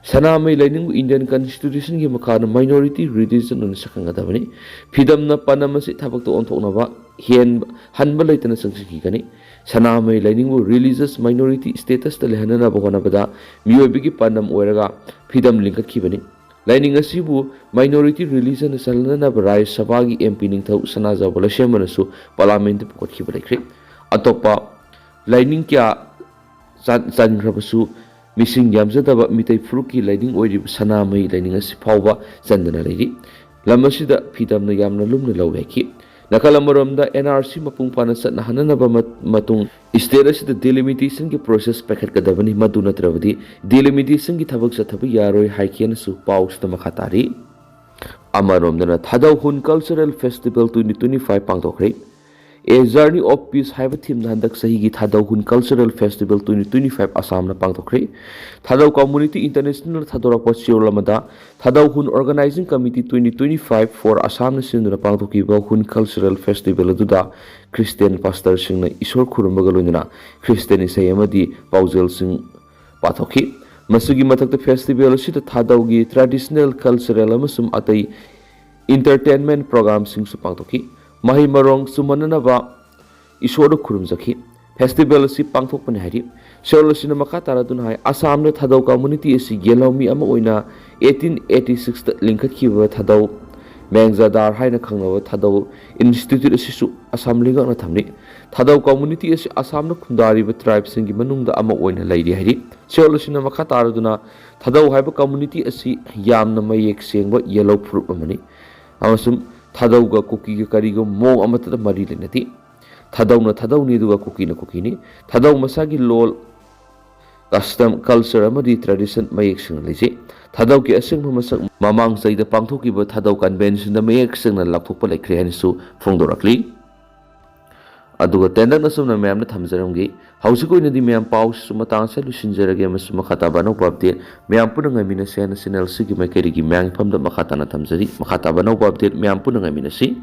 ꯁꯅꯥꯃꯍꯤ ꯂꯥꯏꯅꯤꯡꯕꯨ Indian Constitutionꯒꯤ ꯃꯈꯥꯗ minority religion ꯑꯣꯏꯅ ꯁꯛꯈꯪꯒꯗꯕꯅꯤ꯫ ꯐꯤꯗꯝꯅ ꯄꯥꯟꯗꯝ ꯑꯁꯤ ꯊꯕꯛꯇ ꯑꯣꯟꯊꯣꯛꯅꯕ ꯍꯦꯟ-, ꯍꯟꯕ ꯂꯩꯇꯅ ꯆꯪꯁꯤꯟꯈꯤꯒꯅꯤ꯫ ꯁꯅꯥꯃꯍꯤ ꯂꯥꯏꯅꯤꯡꯕꯨ religious minority statusꯇ ꯂꯩꯍꯟꯅꯅꯕ ꯍꯣꯠꯅꯕꯗ ꯃꯤꯑꯣꯏꯕꯒꯤ ꯄꯥꯟꯗꯝ ꯑꯣꯏꯔꯒ ꯐꯤꯗꯝ ꯂꯤꯡꯈꯠꯈꯤꯕꯅꯤ꯫ ꯂꯥꯏꯅꯤꯡ ꯑꯁꯤꯕꯨ minority religionꯗ ꯆꯜꯍꯟꯅꯅꯕ ꯔꯥꯖ꯭ꯌ ꯁꯚꯥꯒꯤ MP ꯅꯤꯡꯊꯧ ꯁꯅꯥꯖꯥꯎꯕ ꯂꯩꯁꯦꯝꯕꯅꯁꯨ Parliamentꯇ ꯄꯨꯈꯠꯈꯤꯕ ꯂꯩꯈ꯭ꯔꯦ꯫ ꯑꯇꯣꯞꯄ ꯂꯥꯏꯅꯤꯡ ꯀꯌꯥ ꯆꯥꯟ-, ꯆꯟꯈ꯭ꯔꯕꯁꯨ ꯃꯤꯁꯤꯡ ꯌꯥꯝꯖꯗꯕ ꯃꯤꯇꯩ ꯐꯨꯔꯨꯞꯀꯤ ꯂꯥꯏꯅꯤꯡ ꯑꯣꯏꯔꯤꯕ ꯁꯅꯥꯃꯍꯤ ꯂꯥꯏꯅꯤꯡ ꯑꯁꯤ ꯐꯥꯎꯕ ꯆꯟꯗꯅ ꯂꯩꯔꯤ꯫ ꯂꯝ ꯑꯁꯤꯗ ꯐꯤꯗꯝꯅ ꯌꯥꯝꯅ ꯂꯨꯝꯅ ꯂꯧꯏ ꯍꯥꯏꯈꯤ꯫ ꯅꯥꯀꯜ ꯑꯃꯔꯣꯝꯗ NRC ꯃꯄꯨꯡ ꯐꯥꯅ ꯆꯠꯅꯍꯟꯅꯅꯕ ꯃ-, ꯃꯇꯨꯡ state ꯑꯁꯤꯗ delimitationꯒꯤ process ꯄꯥꯏꯈꯠꯀꯗꯕꯅꯤ, ꯃꯗꯨ ꯅꯠꯇ꯭ꯔꯕꯗꯤ delimitationꯒꯤ ꯊꯕꯛ ꯆꯠꯊꯕ ꯌꯥꯔꯣꯏ ꯍꯥꯏꯈꯤ ꯍꯥꯏꯅꯁꯨ ꯄꯥꯎꯁꯤꯗ ꯃꯈꯥ ꯇꯥꯔꯤ꯫ ꯑꯃꯔꯣꯝꯗꯅ ꯊꯥꯗꯧ ꯍꯨꯟ Cultural Festival twenty twenty-five ꯄꯥꯡꯊꯣꯛꯈ꯭ꯔꯦ꯫ A Journey of Peace ꯍꯥꯏꯕ themeꯅ ꯍꯟꯗꯛ ꯆꯍꯤꯒꯤ ꯊꯥꯗꯧ ꯍꯨꯟ Cultural Festival twenty twenty-five ꯑꯁꯥꯝꯅ ꯄꯥꯡꯊꯣꯛꯈ꯭ꯔꯦ꯫ ꯊꯥꯗꯧ Community International ꯊꯥꯗꯣꯔꯛꯄ ꯆꯦꯔꯣꯜ ꯑꯃꯗ ꯊꯥꯗꯧ ꯍꯨꯟ Organizing Committee twenty twenty-five for Assam ꯅ ꯁꯤꯟꯗꯨꯅ ꯄꯥꯡꯊꯣꯛꯈꯤꯕ ꯍꯨꯟ Cultural Festival ꯑꯗꯨꯗ Christian pastorꯁꯤꯡꯅ ꯏꯁꯣꯔ ꯈꯨꯔꯨꯝꯕꯒ ꯂꯣꯏꯅꯅ Christian ꯏꯁꯩ ꯑꯃꯗꯤ ꯄꯥꯎꯖꯦꯜꯁꯤꯡ ꯄꯥꯊꯣꯛꯈꯤ꯫ ꯃꯁꯤꯒꯤ ꯃꯊꯛꯇ festival ꯑꯁꯤꯗ ꯊꯥꯗꯧꯒꯤ traditional, cultural ꯑꯃꯁꯨꯡ ꯑꯇꯩ entertainment programꯁꯤꯡꯁꯨ ꯄꯥꯡꯊꯣꯛꯈꯤ꯫ ꯃꯍꯩ ꯃꯔꯣꯡ ꯆꯨꯝꯍꯟꯅꯅꯕ ꯏꯁꯣꯔꯗ ꯈꯨꯔꯨꯝꯖꯈꯤ꯫ Festival ꯑꯁꯤ ꯄꯥꯡꯊꯣꯛꯄꯅꯤ ꯍꯥꯏꯔꯤ꯫ ꯆꯦꯔꯣꯜ ꯑꯁꯤꯅ ꯃꯈꯥ ꯇꯥꯔꯗꯨꯅ ꯍꯥꯏ, ꯑꯁꯥꯝꯗ ꯊꯥꯗꯧ community ꯑꯁꯤ ꯌꯦꯜꯍꯧꯃꯤ ꯑꯃ ꯑꯣꯏꯅ eighteen eighty-sixꯇ ꯂꯤꯡꯈꯠꯈꯤꯕ ꯊꯥꯗꯧ ꯃꯦꯡꯖꯥꯗꯥꯔ ꯍꯥꯏꯅ ꯈꯪꯅꯕ ꯊꯥꯗꯧ Institute ꯑꯁꯤꯁꯨ ꯑꯁꯥꯝ ꯂꯩꯉꯥꯛꯅ ꯊꯝꯂꯤ꯫ ꯊꯥꯗꯧ community ꯑꯁꯤ ꯑꯁꯥꯝꯅ ꯈꯨꯟꯗꯥꯔꯤꯕ tribeꯁꯤꯡꯒꯤ ꯃꯅꯨꯡꯗ ꯑꯃ ꯑꯣꯏꯅ ꯂꯩꯔꯤ ꯍꯥꯏꯔꯤ꯫ ꯆꯦꯔꯣꯜ ꯑꯁꯤꯅ ꯃꯈꯥ ꯇꯥꯔꯗꯨꯅ ꯊꯥꯗꯧ ꯍꯥꯏꯕ community ꯑꯁꯤ ꯌꯥꯝꯅ ꯃꯌꯦꯛ ꯁꯦꯡꯕ ꯌꯦꯜꯍꯧ ꯐꯨꯔꯨꯞ ꯑꯃꯅꯤ ꯑꯃꯁꯨꯡ ꯊꯥꯗꯧꯒ ꯀꯨꯀꯤꯒ ꯀꯔꯤꯒꯨꯝꯕ ꯃꯑꯣꯡ ꯑꯃꯠꯇꯗ ꯃꯔꯤ ꯂꯩꯅꯗꯦ꯫ ꯊꯥꯗꯧꯅ ꯊꯥꯗꯧꯅꯤ, ꯑꯗꯨꯒ ꯀꯨꯀꯤꯅ ꯀꯨꯀꯤꯅꯤ꯫ ꯊꯥꯗꯧ ꯃꯁꯥꯒꯤ ꯂꯣꯜ, custom, culture ꯑꯃꯗꯤ tradition ꯃꯌꯦꯛ ꯁꯦꯡꯅ ꯂꯩꯖꯩ꯫ ꯊꯥꯗꯧꯒꯤ ꯑꯁꯦꯡꯕ ꯃꯁꯛ ꯃꯃꯥꯡ ꯆꯍꯤꯗ ꯄꯥꯡꯊꯣꯛꯈꯤꯕ ꯊꯥꯗꯧ conventionꯗ ꯃꯌꯦꯛ ꯁꯦꯡꯅ ꯂꯥꯎꯊꯣꯛꯄ ꯂꯩꯈ꯭ꯔꯦ ꯍꯥꯏꯅꯁꯨ ꯐꯣꯡꯗꯣꯔꯛꯂꯤ꯫ ꯑꯗꯨꯒ ꯇꯦꯟꯇꯛꯅ ꯁꯨꯝꯅ ꯃꯌꯥꯝꯅ ꯊꯝꯖꯔꯝꯒꯦ꯫ ꯍꯧꯖꯤꯛ ꯑꯣꯏꯅꯗꯤ ꯃꯌꯥꯝ ꯄꯥꯎꯁꯤꯁꯨ ꯃꯇꯥꯡ ꯑꯁꯤꯗ ꯂꯣꯏꯁꯤꯟꯖꯔꯒꯦ, ꯑꯃꯁꯨꯡ ꯃꯈꯥ ꯇꯥꯕ ꯑꯅꯧꯕ update ꯃꯌꯥꯝ ꯄꯨꯟꯅ ꯉꯥꯏꯃꯤꯟꯅꯁꯦ ꯍꯥꯏꯅ channel ꯑꯁꯤꯒꯤ ꯃꯥꯏꯀꯩꯗꯒꯤ ꯃꯌꯥꯝꯒꯤ ꯐꯝꯗ ꯃꯈꯥ ꯇꯥꯅ ꯊꯝꯖꯔꯤ꯫ ꯃꯈꯥ ꯇꯥꯕ ꯑꯅꯧꯕ update ꯃꯌꯥꯝ ꯄꯨꯟꯅ ꯉꯥꯏꯃꯤꯟꯅꯁꯤ꯫